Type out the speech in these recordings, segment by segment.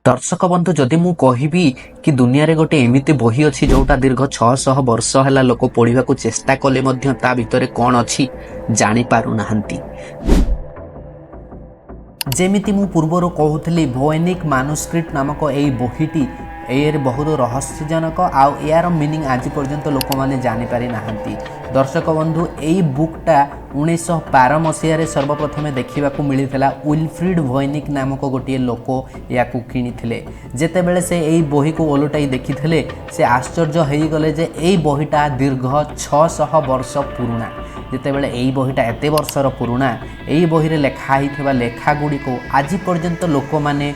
ଦର୍ଶକ ବନ୍ଧୁ, ଯଦି ମୁଁ କହିବି କି ଦୁନିଆରେ ଗୋଟେ ଏମିତି ବହି ଅଛି, ଯୋଉଟା ଦୀର୍ଘ 600 ବର୍ଷ ହେଲା ଲୋକ ପଢିବାକୁ ଚେଷ୍ଟା କଲେ ମଧ୍ୟ ତା ଭିତରେ କଣ ଅଛି ଜାଣିପାରୁନାହାନ୍ତି। ଯେମିତି ମୁଁ ପୂର୍ବରୁ କହୁଥିଲି, ଭୋଏନିକ୍ ମାନୁସ୍କ୍ରିପ୍ଟ ନାମକ ଏଇ ବହିଟି ଏଇରେ ବହୁତ ରହସ୍ୟଜନକ ଆଉ ଏହାର ମିନିଂ ଆଜି ପର୍ଯ୍ୟନ୍ତ ଲୋକମାନେ ଜାଣିପାରି ନାହାନ୍ତି। ଦର୍ଶକ ବନ୍ଧୁ, ଏଇ ବୁକ୍ଟା 1912 ମସିହାରେ ସର୍ବପ୍ରଥମେ ଦେଖିବାକୁ ମିଳିଥିଲା। ୱିଲଫ୍ରିଡ୍ ଭୋଏନିକ୍ ନାମକ ଗୋଟିଏ ଲୋକ ଏହାକୁ କିଣିଥିଲେ। ଯେତେବେଳେ ସେ ଏଇ ବହିକୁ ଓଲଟାଇ ଦେଖିଥିଲେ, ସେ ଆଶ୍ଚର୍ଯ୍ୟ ହୋଇଗଲେ ଯେ ଏଇ ବହିଟା ଦୀର୍ଘ 600 ବର୍ଷ ପୁରୁଣା। ଯେତେବେଳେ ଏଇ ବହିଟା ଏତେ ବର୍ଷର ପୁରୁଣା, ଏଇ ବହିରେ ଲେଖା ହେଇଥିବା ଲେଖା ଗୁଡ଼ିକୁ ଆଜି ପର୍ଯ୍ୟନ୍ତ ଲୋକମାନେ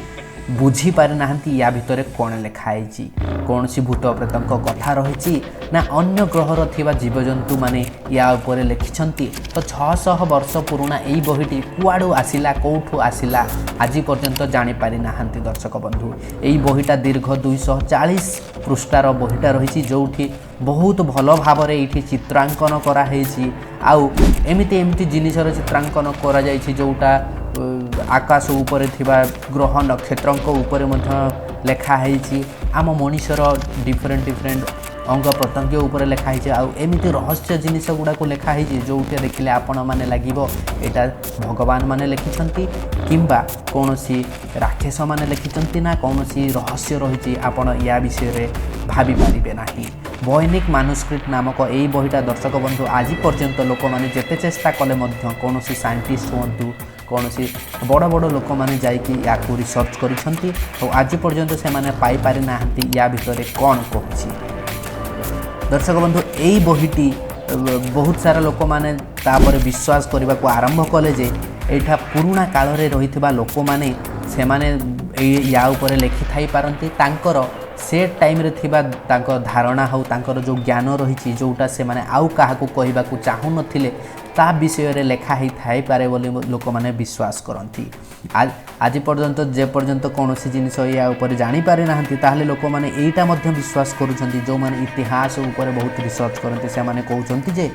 ବୁଝିପାରିନାହାନ୍ତି ୟା ଭିତରେ କ'ଣ ଲେଖା ହେଇଛି। କୌଣସି ଭୂତ ପ୍ରେତଙ୍କ କଥା ରହିଛି ନା ଅନ୍ୟ ଗ୍ରହର ଥିବା ଜୀବଜନ୍ତୁମାନେ ୟା ଉପରେ ଲେଖିଛନ୍ତି? ତ 600 ବର୍ଷ ପୁରୁଣା ଏଇ ବହିଟି କୁଆଡ଼ୁ ଆସିଲା, କେଉଁଠୁ ଆସିଲା, ଆଜି ପର୍ଯ୍ୟନ୍ତ ଜାଣିପାରିନାହାନ୍ତି। ଦର୍ଶକ ବନ୍ଧୁ, ଏଇ ବହିଟା ଦୀର୍ଘ 240 ପୃଷ୍ଠାର ବହିଟା ରହିଛି, ଯେଉଁଠି ବହୁତ ଭଲ ଭାବରେ ଏଇଠି ଚିତ୍ରାଙ୍କନ କରାହେଇଛି ଆଉ ଏମିତି ଏମିତି ଜିନିଷର ଚିତ୍ରାଙ୍କନ କରାଯାଇଛି, ଯେଉଁଟା ଆକାଶ ଉପରେ ଥିବା ଗ୍ରହ ନକ୍ଷତ୍ରଙ୍କ ଉପରେ ମଧ୍ୟ ଲେଖା ହେଇଛି, ଆମ ମଣିଷର ଡିଫରେଣ୍ଟ ଡିଫରେଣ୍ଟ ଅଙ୍ଗ ପ୍ରତ୍ୟଙ୍ଗ ଉପରେ ଲେଖା ହେଇଛି ଆଉ ଏମିତି ରହସ୍ୟ ଜିନିଷ ଗୁଡ଼ାକୁ ଲେଖା ହେଇଛି, ଯେଉଁଠି ଦେଖିଲେ ଆପଣମାନେ ଲାଗିବ ଏଇଟା ଭଗବାନ ମାନେ ଲେଖିଛନ୍ତି କିମ୍ବା କୌଣସି ରାକ୍ଷସମାନେ ଲେଖିଛନ୍ତି ନା କୌଣସି ରହସ୍ୟ ରହିଛି, ଆପଣ ୟା ବିଷୟରେ ଭାବିପାରିବେ ନାହିଁ। ଭୋଏନିକ୍ ମାନୁସ୍କ୍ରିପ୍ଟ ନାମକ ଏଇ ବହିଟା, ଦର୍ଶକ ବନ୍ଧୁ, ଆଜି ପର୍ଯ୍ୟନ୍ତ ଲୋକମାନେ ଯେତେ ଚେଷ୍ଟା କଲେ ମଧ୍ୟ, କୌଣସି ସାଇଣ୍ଟିଷ୍ଟ ହୁଅନ୍ତୁ, କୌଣସି ବଡ଼ ବଡ଼ ଲୋକମାନେ ଯାଇକି ୟାକୁ ରିସର୍ଚ୍ଚ କରିଛନ୍ତି ଆଉ ଆଜି ପର୍ଯ୍ୟନ୍ତ ସେମାନେ ପାଇପାରି ନାହାନ୍ତି ୟା ଭିତରେ କ'ଣ କହୁଛି। ଦର୍ଶକ ବନ୍ଧୁ, ଏଇ ବହିଟି ବହୁତ ସାରା ଲୋକମାନେ ତାପରେ ବିଶ୍ୱାସ କରିବାକୁ ଆରମ୍ଭ କଲେ ଯେ ଏଇଟା ପୁରୁଣା କାଳରେ ରହିଥିବା ଲୋକମାନେ, ସେମାନେ ଏଇ ୟା ଉପରେ ଲେଖିଥାଇ ପାରନ୍ତି। ତାଙ୍କର ସେ ଟାଇମ୍ରେ ଥିବା ତାଙ୍କ ଧାରଣା ହେଉ, ତାଙ୍କର ଯେଉଁ ଜ୍ଞାନ ରହିଛି, ଯେଉଁଟା ସେମାନେ ଆଉ କାହାକୁ କହିବାକୁ ଚାହୁଁନଥିଲେ, ତା ବିଷୟରେ ଲେଖା ହେଇଥାଇପାରେ ବୋଲି ଲୋକମାନେ ବିଶ୍ୱାସ କରନ୍ତି। ଆଜି ପର୍ଯ୍ୟନ୍ତ ଯେପର୍ଯ୍ୟନ୍ତ କୌଣସି ଜିନିଷ ୟା ଉପରେ ଜାଣିପାରି ନାହାନ୍ତି, ତାହେଲେ ଲୋକମାନେ ଏଇଟା ମଧ୍ୟ ବିଶ୍ୱାସ କରୁଛନ୍ତି। ଯେଉଁମାନେ ଇତିହାସ ଉପରେ ବହୁତ ରିସର୍ଚ୍ଚ କରନ୍ତି, ସେମାନେ କହୁଛନ୍ତି ଯେ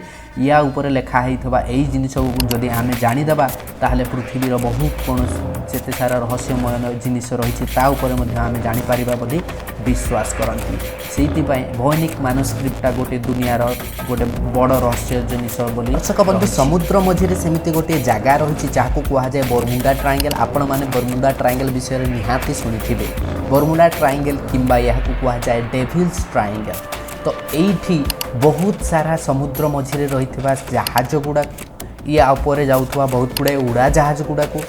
ୟା ଉପରେ ଲେଖା ହେଇଥିବା ଏଇ ଜିନିଷକୁ ଯଦି ଆମେ ଜାଣିଦେବା, ତାହେଲେ ପୃଥିବୀର ବହୁତ କୌଣସି ଯେତେ ସାରା ରହସ୍ୟମୟ ଜିନିଷ ରହିଛି, ତା ଉପରେ ମଧ୍ୟ ଆମେ ଜାଣିପାରିବା ବୋଲି ବିଶ୍ୱାସ କରନ୍ତି। ସେଇଥିପାଇଁ ଭୋଏନିକ୍ ମାନୁସ୍କ୍ରିପ୍ଟଟା ଗୋଟେ ଦୁନିଆର ଗୋଟେ ବଡ଼ ରହସ୍ୟ ଜିନିଷ ବୋଲି। ଦର୍ଶକ ବନ୍ଧୁ, ସମୁଦ୍ର ମଝିରେ ସେମିତି ଗୋଟିଏ ଜାଗା ରହିଛି, ଯାହାକୁ କୁହାଯାଏ ବରମୁଣ୍ଡା ଟ୍ରାଇଙ୍ଗେଲ୍। ଆପଣମାନେ ବରମୁଣ୍ଡା ଟ୍ରାଇଙ୍ଗେଲ୍ ବିଷୟରେ ନିହାତି ଶୁଣିଥିବେ। ବରମୁଣ୍ଡା ଟ୍ରାଇଙ୍ଗେଲ୍ କିମ୍ବା ଏହାକୁ କୁହାଯାଏ ଡେଭିଲ୍ସ ଟ୍ରାଇଙ୍ଗେଲ୍। ତ ଏଇଠି ବହୁତ ସାରା ସମୁଦ୍ର ମଝିରେ ରହିଥିବା ଜାହାଜ ଗୁଡ଼ାକ, ୟା ଉପରେ ଯାଉଥିବା ବହୁତ ଗୁଡ଼ାଏ ଉଡ଼ାଜାହାଜ ଗୁଡ଼ାକୁ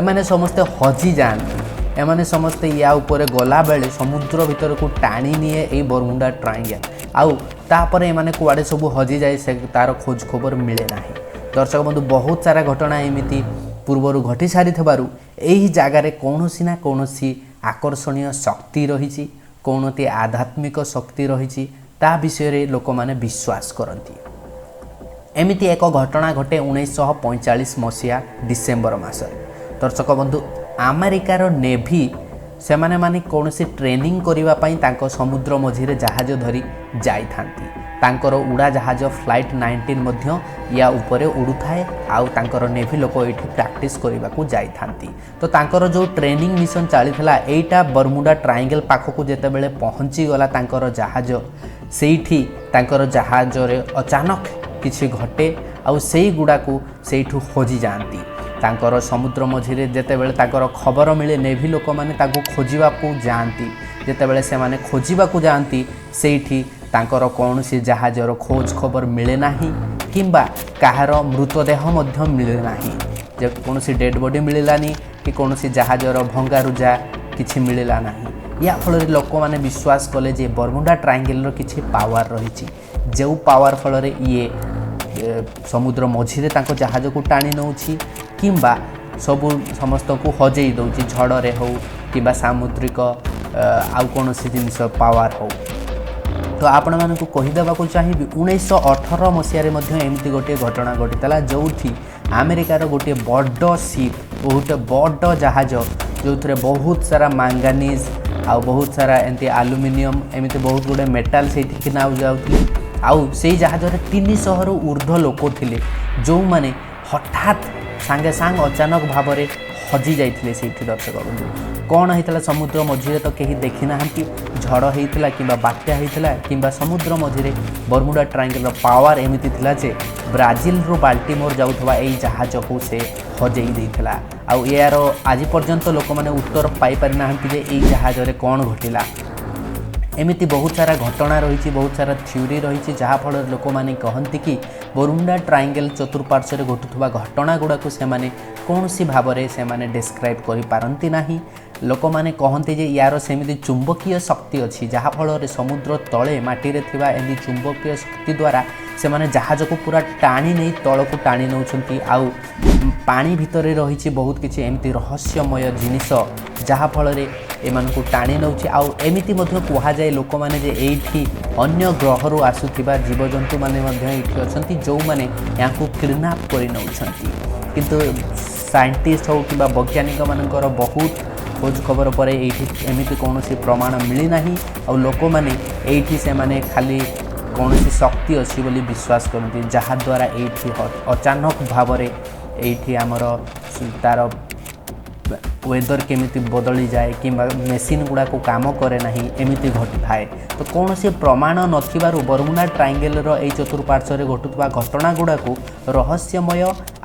ଏମାନେ ସମସ୍ତେ ହଜିଯାଆନ୍ତି। ଏମାନେ ସମସ୍ତେ ୟା ଉପରେ ଗଲାବେଳେ ସମୁଦ୍ର ଭିତରକୁ ଟାଣି ନିଏ ଏଇ ବରମୁଣ୍ଡା ଟ୍ରାଇଙ୍ଗେଲ୍ ଆଉ ତାପରେ ଏମାନେ କୁଆଡ଼େ ସବୁ ହଜିଯାଏ, ସେ ତାର ଖୋଜ ଖବର ମିଳେ ନାହିଁ। ଦର୍ଶକ ବନ୍ଧୁ, ବହୁତ ସାରା ଘଟଣା ଏମିତି ପୂର୍ବରୁ ଘଟି ସାରିଥିବାରୁ ଏହି ଜାଗାରେ କୌଣସି ନା କୌଣସି ଆକର୍ଷଣୀୟ ଶକ୍ତି ରହିଛି, କୌଣସି ଆଧ୍ୟାତ୍ମିକ ଶକ୍ତି ରହିଛି, ତା ବିଷୟରେ ଲୋକମାନେ ବିଶ୍ୱାସ କରନ୍ତି। ଏମିତି ଏକ ଘଟଣା ଘଟେ 1945 ମସିହା ଡିସେମ୍ବର ମାସରେ। ଦର୍ଶକ ବନ୍ଧୁ, ଆମେରିକାର ନେଭି ସେମାନେ ମାନେ କୌଣସି ଟ୍ରେନିଂ କରିବା ପାଇଁ ତାଙ୍କ ସମୁଦ୍ର ମଝିରେ ଜାହାଜ ଧରି ଯାଇଥାନ୍ତି। ତାଙ୍କର ଉଡ଼ାଜାହାଜ ଫ୍ଲାଇଟ୍ 19 ମଧ୍ୟ ୟା ଉପରେ ଉଡ଼ୁଥାଏ ଆଉ ତାଙ୍କର ନେଭି ଲୋକ ଏଇଠି ପ୍ରାକ୍ଟିସ୍ କରିବାକୁ ଯାଇଥାନ୍ତି। ତ ତାଙ୍କର ଯେଉଁ ଟ୍ରେନିଂ ମିଶନ ଚାଲିଥିଲା, ଏଇଟା ବରମୁଣ୍ଡା ଟ୍ରାଇଙ୍ଗେଲ୍ ପାଖକୁ ଯେତେବେଳେ ପହଞ୍ଚିଗଲା ତାଙ୍କର ଜାହାଜ, ସେଇଠି ତାଙ୍କର ଜାହାଜରେ ଅଚାନକ କିଛି ଘଟେ ଆଉ ସେଇଗୁଡ଼ାକୁ ସେଇଠୁ ହଜିଯାଆନ୍ତି। ତାଙ୍କର ସମୁଦ୍ର ମଝିରେ ଯେତେବେଳେ ତାଙ୍କର ଖବର ମିଳେ, ନେଭି ଲୋକମାନେ ତାଙ୍କୁ ଖୋଜିବାକୁ ଯାଆନ୍ତି। ଯେତେବେଳେ ସେମାନେ ଖୋଜିବାକୁ ଯାଆନ୍ତି, ସେଇଠି ତାଙ୍କର କୌଣସି ଜାହାଜର ଖୋଜ ଖବର ମିଳେ ନାହିଁ କିମ୍ବା କାହାର ମୃତଦେହ ମଧ୍ୟ ମିଳେ ନାହିଁ, ଯେ କୌଣସି ଡେଡ଼୍ ବଡ଼ି ମିଳିଲାନି କି କୌଣସି ଜାହାଜର ଭଙ୍ଗାରୁଜା କିଛି ମିଳିଲା ନାହିଁ। ୟା ଫଳରେ ଲୋକମାନେ ବିଶ୍ୱାସ କଲେ ଯେ ବରମୁଣ୍ଡା ଟ୍ରାଇଙ୍ଗେଲର କିଛି ପାୱାର ରହିଛି, ଯେଉଁ ପାୱାର ଫଳରେ ଇଏ ସମୁଦ୍ର ମଝିରେ ତାଙ୍କ ଜାହାଜକୁ ଟାଣି ନେଉଛି କିମ୍ବା ସବୁ ସମସ୍ତଙ୍କୁ ହଜେଇ ଦେଉଛି, ଝଡ଼ରେ ହେଉ କିମ୍ବା ସାମୁଦ୍ରିକ ଆଉ କୌଣସି ଜିନିଷ ପାୱାର ହେଉ। ତ ଆପଣମାନଙ୍କୁ କହିଦେବାକୁ ଚାହିଁବି, 1918 ମସିହାରେ ମଧ୍ୟ ଏମିତି ଗୋଟିଏ ଘଟଣା ଘଟିଥିଲା, ଯେଉଁଠି ଆମେରିକାର ଗୋଟିଏ ବଡ଼ ସିପ୍, ବହୁତ ବଡ଼ ଜାହାଜ, ଯେଉଁଥିରେ ବହୁତ ସାରା ମାଙ୍ଗାନିଜ୍ ଆଉ ବହୁତ ସାରା ଏମିତି ଆଲୁମିନିୟମ୍, ଏମିତି ବହୁତ ଗୁଡ଼ିଏ ମେଟାଲ୍ ସେଇଠିକି ନାଉ ଯାଉଥିଲେ ଆଉ ସେଇ ଜାହାଜରେ 300ରୁ ଉର୍ଦ୍ଧ୍ୱ ଲୋକ ଥିଲେ, ଯେଉଁମାନେ ହଠାତ୍ ସାଙ୍ଗେ ସାଙ୍ଗେ ଅଚାନକ ଭାବରେ ହଜି ଯାଇଥିଲେ ସେଇଠି। ଦର୍ଶକ ବନ୍ଧୁ, କ'ଣ ହେଇଥିଲା ସମୁଦ୍ର ମଝିରେ ତ କେହି ଦେଖିନାହାନ୍ତି। ଝଡ଼ ହେଇଥିଲା କିମ୍ବା ବାତ୍ୟା ହେଇଥିଲା କିମ୍ବା ସମୁଦ୍ର ମଝିରେ ବର୍ମୁଡା ଟ୍ରାଇଙ୍ଗଲର ପାୱାର ଏମିତି ଥିଲା ଯେ ବ୍ରାଜିଲରୁ ବାଲ୍ଟିମୋର ଯାଉଥିବା ଏଇ ଜାହାଜକୁ ସେ ହଜେଇ ଦେଇଥିଲା। ଆଉ ଏହାର ଆଜି ପର୍ଯ୍ୟନ୍ତ ଲୋକମାନେ ଉତ୍ତର ପାଇପାରିନାହାନ୍ତି ଯେ ଏଇ ଜାହାଜରେ କ'ଣ ଘଟିଲା। ଏମିତି ବହୁତ ସାରା ଘଟଣା ରହିଛି, ବହୁତ ସାରା ଥିଓରି ରହିଛି, ଯାହାଫଳରେ ଲୋକମାନେ କହନ୍ତି କି ବରୁମୁଣ୍ଡା ଟ୍ରାଇଙ୍ଗେଲ୍ ଚତୁଃପାର୍ଶ୍ୱରେ ଘଟୁଥିବା ଘଟଣା ଗୁଡ଼ାକୁ ସେମାନେ କୌଣସି ଭାବରେ ସେମାନେ ଡେସ୍କ୍ରାଇବ୍ କରିପାରନ୍ତି ନାହିଁ। ଲୋକମାନେ କହନ୍ତି ଯେ ୟାର ସେମିତି ଚୁମ୍ବକୀୟ ଶକ୍ତି ଅଛି, ଯାହାଫଳରେ ସମୁଦ୍ର ତଳେ ମାଟିରେ ଥିବା ଏମିତି ଚୁମ୍ବକୀୟ ଶକ୍ତି ଦ୍ୱାରା ସେମାନେ ଜାହାଜକୁ ପୁରା ଟାଣି ନେଇ ତଳକୁ ଟାଣି ନେଉଛନ୍ତି। ଆଉ ପାଣି ଭିତରେ ରହିଛି ବହୁତ କିଛି ଏମିତି ରହସ୍ୟମୟ ଜିନିଷ, ଯାହାଫଳରେ ଏମାନଙ୍କୁ ଟାଣି ନେଉଛି। ଆଉ ଏମିତି ମଧ୍ୟ କୁହାଯାଏ ଲୋକମାନେ ଯେ ଏଇଠି ଅନ୍ୟ ଗ୍ରହରୁ ଆସୁଥିବା ଜୀବଜନ୍ତୁମାନେ ମଧ୍ୟ ଏଇଠି ଅଛନ୍ତି, ଯେଉଁମାନେ ୟାଙ୍କୁ କିଡ଼ନାପ୍ କରି ନେଉଛନ୍ତି। କିନ୍ତୁ ସାଇଣ୍ଟିଷ୍ଟ ହେଉ କିମ୍ବା ବୈଜ୍ଞାନିକମାନଙ୍କର ବହୁତ ଖୋଜ ଖବର ପରେ ଏଇଠି ଏମିତି କୌଣସି ପ୍ରମାଣ ମିଳିନାହିଁ। ଆଉ ଲୋକମାନେ ଏଇଠି ସେମାନେ ଖାଲି କୌଣସି ଶକ୍ତି ଅଛି ବୋଲି ବିଶ୍ୱାସ କରନ୍ତି, ଯାହାଦ୍ୱାରା ଏଇଠି ଅଚାନକ ଭାବରେ ଏଇଠି ଆମର ତା'ର ୱେଦର କେମିତି ବଦଳିଯାଏ କିମ୍ବା ମେସିନ୍ ଗୁଡ଼ାକୁ କାମ କରେ ନାହିଁ, ଏମିତି ଘଟିଥାଏ। ତ କୌଣସି ପ୍ରମାଣ ନଥିବାରୁ ବରମୁଣ୍ଡା ଟ୍ରାଇଙ୍ଗେଲର ଏଇ ଚତୁଃପାର୍ଶ୍ୱରେ ଘଟୁଥିବା ଘଟଣା ଗୁଡ଼ାକୁ ରହସ୍ୟମୟ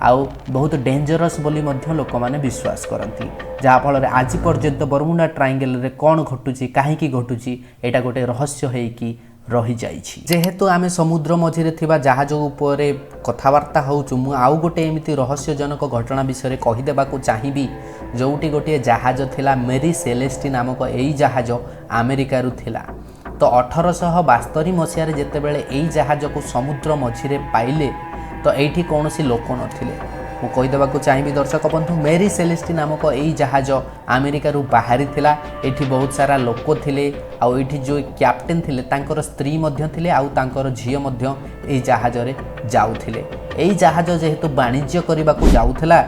ଆଉ ବହୁତ ଡେଞ୍ଜରସ୍ ବୋଲି ମଧ୍ୟ ଲୋକମାନେ ବିଶ୍ୱାସ କରନ୍ତି, ଯାହାଫଳରେ ଆଜି ପର୍ଯ୍ୟନ୍ତ ବରମୁଣ୍ଡା ଟ୍ରାଇଙ୍ଗେଲରେ କ'ଣ ଘଟୁଛି, କାହିଁକି ଘଟୁଛି, ଏଇଟା ଗୋଟେ ରହସ୍ୟ ହେଇକି ରହିଯାଇଛି। ଯେହେତୁ ଆମେ ସମୁଦ୍ର ମଝିରେ ଥିବା ଜାହାଜ ଉପରେ କଥାବାର୍ତ୍ତା ହେଉଛୁ, ମୁଁ ଆଉ ଗୋଟେ ଏମିତି ରହସ୍ୟଜନକ ଘଟଣା ବିଷୟରେ କହିଦେବାକୁ ଚାହିଁବି, ଯେଉଁଠି ଗୋଟିଏ ଜାହାଜ ଥିଲା ମେରି ସେଲେଷ୍ଟି ନାମକ। ଏଇ ଜାହାଜ ଆମେରିକାରୁ ଥିଲା। ତ 1872 ମସିହାରେ ଯେତେବେଳେ ଏଇ ଜାହାଜକୁ ସମୁଦ୍ର ମଝିରେ ପାଇଲେ, ତ ଏଇଠି କୌଣସି ଲୋକ ନଥିଲେ। ମୁଁ କହିଦେବାକୁ ଚାହିଁବି ଦର୍ଶକ ବନ୍ଧୁ, ମେରି ସେଲେଷ୍ଟି ନାମକ ଏଇ ଜାହାଜ ଆମେରିକାରୁ ବାହାରିଥିଲା। ଏଇଠି ବହୁତ ସାରା ଲୋକ ଥିଲେ, ଆଉ ଏଇଠି ଯେଉଁ କ୍ୟାପ୍ଟେନ୍ ଥିଲେ ତାଙ୍କର ସ୍ତ୍ରୀ ମଧ୍ୟ ଥିଲେ, ଆଉ ତାଙ୍କର ଝିଅ ମଧ୍ୟ ଏଇ ଜାହାଜରେ ଯାଉଥିଲେ। ଏଇ ଜାହାଜ ଯେହେତୁ ବାଣିଜ୍ୟ କରିବାକୁ ଯାଉଥିଲା,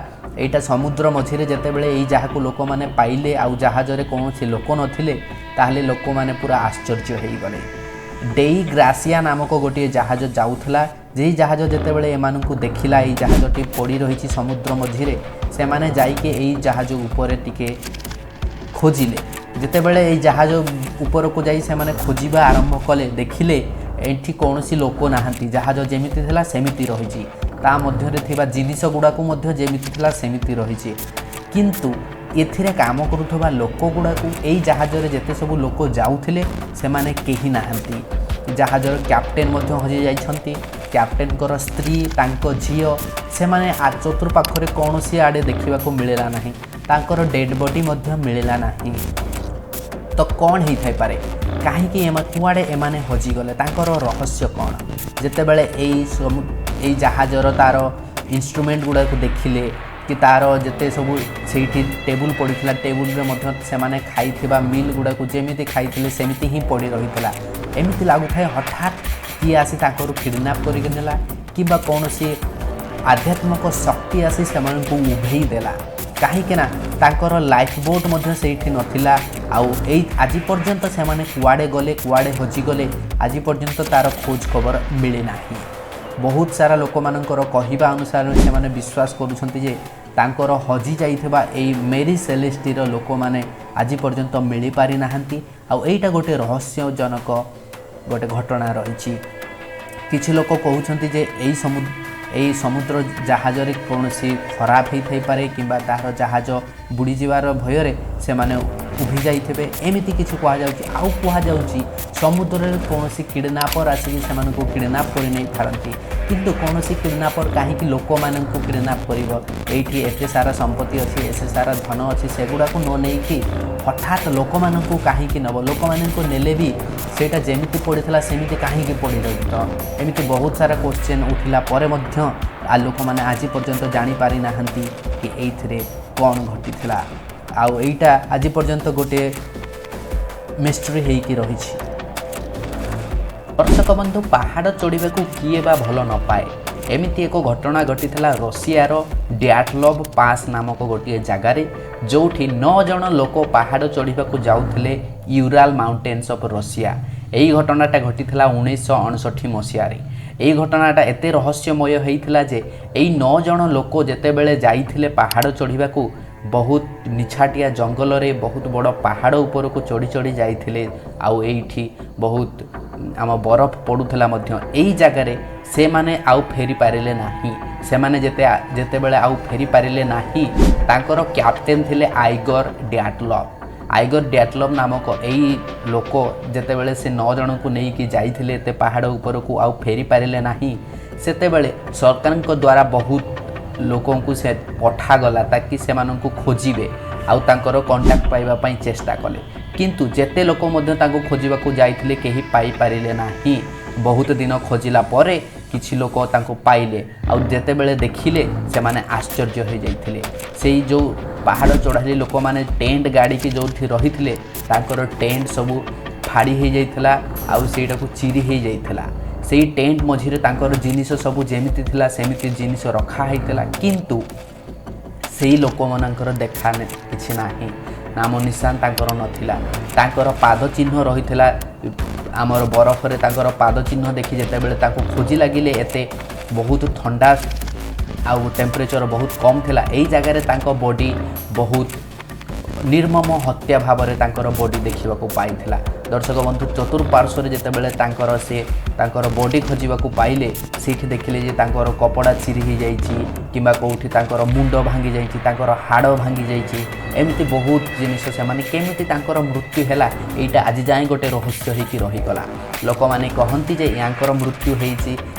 ଏଇଟା ସମୁଦ୍ର ମଝିରେ ଯେତେବେଳେ ଏଇ ଜାହାଜକୁ ଲୋକମାନେ ପାଇଲେ ଆଉ ଜାହାଜରେ କୌଣସି ଲୋକ ନଥିଲେ, ତାହେଲେ ଲୋକମାନେ ପୁରା ଆଶ୍ଚର୍ଯ୍ୟ ହେଇଗଲେ। ଡେଇ ଗ୍ରାସିଆ ନାମକ ଗୋଟିଏ ଜାହାଜ ଯାଉଥିଲା। ଯେଇ ଜାହାଜ ଯେତେବେଳେ ଏମାନଙ୍କୁ ଦେଖିଲା, ଏଇ ଜାହାଜଟି ପଡ଼ି ରହିଛି ସମୁଦ୍ର ମଝିରେ, ସେମାନେ ଯାଇକି ଏଇ ଜାହାଜ ଉପରେ ଟିକେ ଖୋଜିଲେ। ଯେତେବେଳେ ଏଇ ଜାହାଜ ଉପରକୁ ଯାଇ ସେମାନେ ଖୋଜିବା ଆରମ୍ଭ କଲେ, ଦେଖିଲେ ଏଠି କୌଣସି ଲୋକ ନାହାନ୍ତି। ଜାହାଜ ଯେମିତି ଥିଲା ସେମିତି ରହିଛି, ତା ମଧ୍ୟରେ ଥିବା ଜିନିଷ ଗୁଡ଼ାକୁ ମଧ୍ୟ ଯେମିତି ଥିଲା ସେମିତି ରହିଛି, କିନ୍ତୁ ଏଥିରେ କାମ କରୁଥିବା ଲୋକ ଗୁଡ଼ାକୁ, ଏଇ ଜାହାଜରେ ଯେତେ ସବୁ ଲୋକ ଯାଉଥିଲେ, ସେମାନେ କେହି ନାହାନ୍ତି। ଜାହାଜର କ୍ୟାପ୍ଟେନ୍ ମଧ୍ୟ ହଜିଯାଇଛନ୍ତି, କ୍ୟାପ୍ଟେନ୍ଙ୍କର ସ୍ତ୍ରୀ, ତାଙ୍କ ଝିଅ, ସେମାନେ ଚତୁଃପାଖରେ କୌଣସି ଆଡ଼େ ଦେଖିବାକୁ ମିଳିଲା ନାହିଁ। ତାଙ୍କର ଡେଡ଼୍ ବଡି ମଧ୍ୟ ମିଳିଲା ନାହିଁ। ତ କ'ଣ ହେଇଥାଇପାରେ? କାହିଁକି କୁଆଡ଼େ ଏମାନେ ହଜିଗଲେ? ତାଙ୍କର ରହସ୍ୟ କ'ଣ? ଯେତେବେଳେ ଏଇ ଜାହାଜର ତା'ର ଇନଷ୍ଟ୍ରୁମେଣ୍ଟ ଗୁଡ଼ାକୁ ଦେଖିଲେ କି ତା'ର ଯେତେ ସବୁ ସେଇଠି ଟେବୁଲ୍ ପଡ଼ିଥିଲା, ଟେବୁଲ୍ରେ ମଧ୍ୟ ସେମାନେ ଖାଇଥିବା ମିଲ୍ ଗୁଡ଼ାକୁ ଯେମିତି ଖାଇଥିଲେ ସେମିତି ହିଁ ପଡ଼ି ରହିଥିଲା। ଏମିତି ଲାଗୁଥାଏ ହଠାତ୍ କିଏ ଆସି ତାଙ୍କରୁ କିଡ଼ନାପ୍ କରିକି ନେଲା କିମ୍ବା କୌଣସି ଆଧ୍ୟାତ୍ମିକ ଶକ୍ତି ଆସି ସେମାନଙ୍କୁ ଉଭେଇ ଦେଲା, କାହିଁକି ନା ତାଙ୍କର ଲାଇଫ୍ ବୋଟ୍ ମଧ୍ୟ ସେଇଠି ନଥିଲା। ଆଉ ଏଇ ଆଜି ପର୍ଯ୍ୟନ୍ତ ସେମାନେ କୁଆଡ଼େ ଗଲେ, କୁଆଡ଼େ ହଜିଗଲେ, ଆଜି ପର୍ଯ୍ୟନ୍ତ ତା'ର ଖୋଜ ଖବର ମିଳିନାହିଁ। ବହୁତ ସାରା ଲୋକମାନଙ୍କର କହିବା ଅନୁସାରେ ସେମାନେ ବିଶ୍ୱାସ କରୁଛନ୍ତି ଯେ ତାଙ୍କର ହଜି ଯାଇଥିବା ଏଇ ମେରି ସେଲେଷ୍ଟିର ଲୋକମାନେ ଆଜି ପର୍ଯ୍ୟନ୍ତ ମିଳିପାରିନାହାନ୍ତି। ଆଉ ଏଇଟା ଗୋଟେ ରହସ୍ୟଜନକ ଗୋଟେ ଘଟଣା ରହିଛି। କିଛି ଲୋକ କହୁଛନ୍ତି ଯେ ଏଇ ସମୁଦ୍ର ଜାହାଜରେ କୌଣସି ଖରାପ ହେଇଥାଇପାରେ କିମ୍ବା ତାହାର ଜାହାଜ ବୁଡ଼ିଯିବାର ଭୟରେ ସେମାନେ ଉଭି ଯାଇଥିବେ, ଏମିତି କିଛି କୁହାଯାଉଛି। ଆଉ କୁହାଯାଉଛି ସମୁଦ୍ରରେ କୌଣସି କିଡ଼ନାପର ଆସିକି ସେମାନଙ୍କୁ କିଡ଼ନାପ୍ କରି ନେଇପାରନ୍ତି। କିନ୍ତୁ କୌଣସି କିଡ଼ନାପର କାହିଁକି ଲୋକମାନଙ୍କୁ କିଡ଼ନାପ୍ କରିବ? ଏଇଠି ଏତେ ସାରା ସମ୍ପତ୍ତି ଅଛି, ଏତେ ସାରା ଧନ ଅଛି, ସେଗୁଡ଼ାକୁ ନ ନେଇକି ହଠାତ୍ ଲୋକମାନଙ୍କୁ କାହିଁକି ନେବ? ଲୋକମାନଙ୍କୁ ନେଲେ ବି ସେଇଟା ଯେମିତି ପଡ଼ିଥିଲା ସେମିତି କାହିଁକି ପଡ଼ି ରହିବ? ଏମିତି ବହୁତ ସାରା କୋଶ୍ଚେନ୍ ଉଠିଲା ପରେ ମଧ୍ୟ ଲୋକମାନେ ଆଜି ପର୍ଯ୍ୟନ୍ତ ଜାଣିପାରିନାହାନ୍ତି କି ଏଇଥିରେ କ'ଣ ଘଟିଥିଲା। ଆଉ ଏଇଟା ଆଜି ପର୍ଯ୍ୟନ୍ତ ଗୋଟିଏ ମିଷ୍ଟ୍ରି ହେଇକି ରହିଛି। ଦର୍ଶକ ବନ୍ଧୁ, ପାହାଡ଼ ଚଢ଼ିବାକୁ କିଏ ବା ଭଲ ନ ପାଏ? ଏମିତି ଏକ ଘଟଣା ଘଟିଥିଲା ରଷିଆର ଡ୍ୟାଟଲଭ୍ ପାସ୍ ନାମକ ଗୋଟିଏ ଜାଗାରେ, ଯେଉଁଠି 9 ଜଣ ଲୋକ ପାହାଡ଼ ଚଢ଼ିବାକୁ ଯାଉଥିଲେ ୟୁରାଲ ମାଉଣ୍ଟେନ୍ସ ଅଫ୍ ରଷିଆ। ଏହି ଘଟଣାଟା ଘଟିଥିଲା 1959 ମସିହାରେ। ଏହି ଘଟଣାଟା ଏତେ ରହସ୍ୟମୟ ହେଇଥିଲା ଯେ ଏଇ 9 ଜଣ ଲୋକ ଯେତେବେଳେ ଯାଇଥିଲେ ପାହାଡ଼ ଚଢ଼ିବାକୁ, ବହୁତ ନିଛାଟିଆ ଜଙ୍ଗଲରେ ବହୁତ ବଡ଼ ପାହାଡ଼ ଉପରକୁ ଚଢ଼ି ଚଢ଼ି ଯାଇଥିଲେ। ଆଉ ଏଇଠି ବହୁତ ଆମ ବରଫ ପଡ଼ୁଥିଲା ମଧ୍ୟ। ଏଇ ଜାଗାରେ ସେମାନେ ଆଉ ଫେରି ପାରିଲେ ନାହିଁ। ସେମାନେ ଯେତେବେଳେ ଆଉ ଫେରି ପାରିଲେ ନାହିଁ, ତାଙ୍କର କ୍ୟାପ୍ଟେନ୍ ଥିଲେ ଆଇଗର ଡ୍ୟାଟଲଭ୍। ଆଇଗର ଡ୍ୟାଟଲଭ୍ ନାମକ ଏଇ ଲୋକ ଯେତେବେଳେ ସେ 9 ଜଣଙ୍କୁ ନେଇକି ଯାଇଥିଲେ ଏତେ ପାହାଡ଼ ଉପରକୁ, ଆଉ ଫେରି ପାରିଲେ ନାହିଁ, ସେତେବେଳେ ସରକାରଙ୍କ ଦ୍ୱାରା ବହୁତ ଲୋକଙ୍କୁ ସେ ପଠାଗଲା ତାକି ସେମାନଙ୍କୁ ଖୋଜିବେ ଆଉ ତାଙ୍କର କଣ୍ଟାକ୍ଟ ପାଇବା ପାଇଁ ଚେଷ୍ଟା କଲେ। କିନ୍ତୁ ଯେତେ ଲୋକ ମଧ୍ୟ ତାଙ୍କୁ ଖୋଜିବାକୁ ଯାଇଥିଲେ, କେହି ପାଇପାରିଲେ ନାହିଁ। ବହୁତ ଦିନ ଖୋଜିଲା ପରେ କିଛି ଲୋକ ତାଙ୍କୁ ପାଇଲେ, ଆଉ ଯେତେବେଳେ ଦେଖିଲେ ସେମାନେ ଆଶ୍ଚର୍ଯ୍ୟ ହୋଇଯାଇଥିଲେ। ସେଇ ଯେଉଁ ପାହାଡ଼ ଚଢ଼ାଳି ଲୋକମାନେ ଟେଣ୍ଟ ଗାଡ଼ିକି ଯେଉଁଠି ରହିଥିଲେ, ତାଙ୍କର ଟେଣ୍ଟ ସବୁ ଫାଡ଼ି ହେଇଯାଇଥିଲା ଆଉ ସେଇଟାକୁ ଚିରି ହେଇଯାଇଥିଲା। ସେଇ ଟେଣ୍ଟ ମଝିରେ ତାଙ୍କର ଜିନିଷ ସବୁ ଯେମିତି ଥିଲା ସେମିତି ଜିନିଷ ରଖା ହେଇଥିଲା, କିନ୍ତୁ ସେଇ ଲୋକମାନଙ୍କର ଦେଖା କିଛି ନାହିଁ, ନାମ ନିଶାନ ତାଙ୍କର ନଥିଲା। ତାଙ୍କର ପାଦ ଚିହ୍ନ ରହିଥିଲା ଆମର ବରଫରେ। ତାଙ୍କର ପାଦ ଚିହ୍ନ ଦେଖି ଯେତେବେଳେ ତାକୁ ଖୋଜି ଲାଗିଲେ, ଏତେ ବହୁତ ଥଣ୍ଡା ଆଉ ଟେମ୍ପରେଚର ବହୁତ କମ୍ ଥିଲା ଏଇ ଜାଗାରେ, ତାଙ୍କ ବଡି ବହୁତ ନିର୍ମମ ହତ୍ୟା ଭାବରେ ତାଙ୍କର ବଡି ଦେଖିବାକୁ ପାଇଥିଲା। ଦର୍ଶକ ବନ୍ଧୁ, ଚତୁଃପାର୍ଶ୍ୱରେ ଯେତେବେଳେ ତାଙ୍କର ସେ ତାଙ୍କର ବଡି ଖୋଜିବାକୁ ପାଇଲେ, ସେଇଠି ଦେଖିଲେ ଯେ ତାଙ୍କର କପଡ଼ା ଚିରି ହେଇଯାଇଛି କିମ୍ବା କେଉଁଠି ତାଙ୍କର ମୁଣ୍ଡ ଭାଙ୍ଗି ଯାଇଛି, ତାଙ୍କର ହାଡ଼ ଭାଙ୍ଗି ଯାଇଛି, ଏମିତି ବହୁତ ଜିନିଷ। ସେମାନେ କେମିତି ତାଙ୍କର ମୃତ୍ୟୁ ହେଲା, ଏଇଟା ଆଜି ଯାଏଁ ଗୋଟେ ରହସ୍ୟ ହେଇକି ରହିଗଲା। ଲୋକମାନେ କହନ୍ତି ଯେ ୟାଙ୍କର ମୃତ୍ୟୁ ହେଇଛି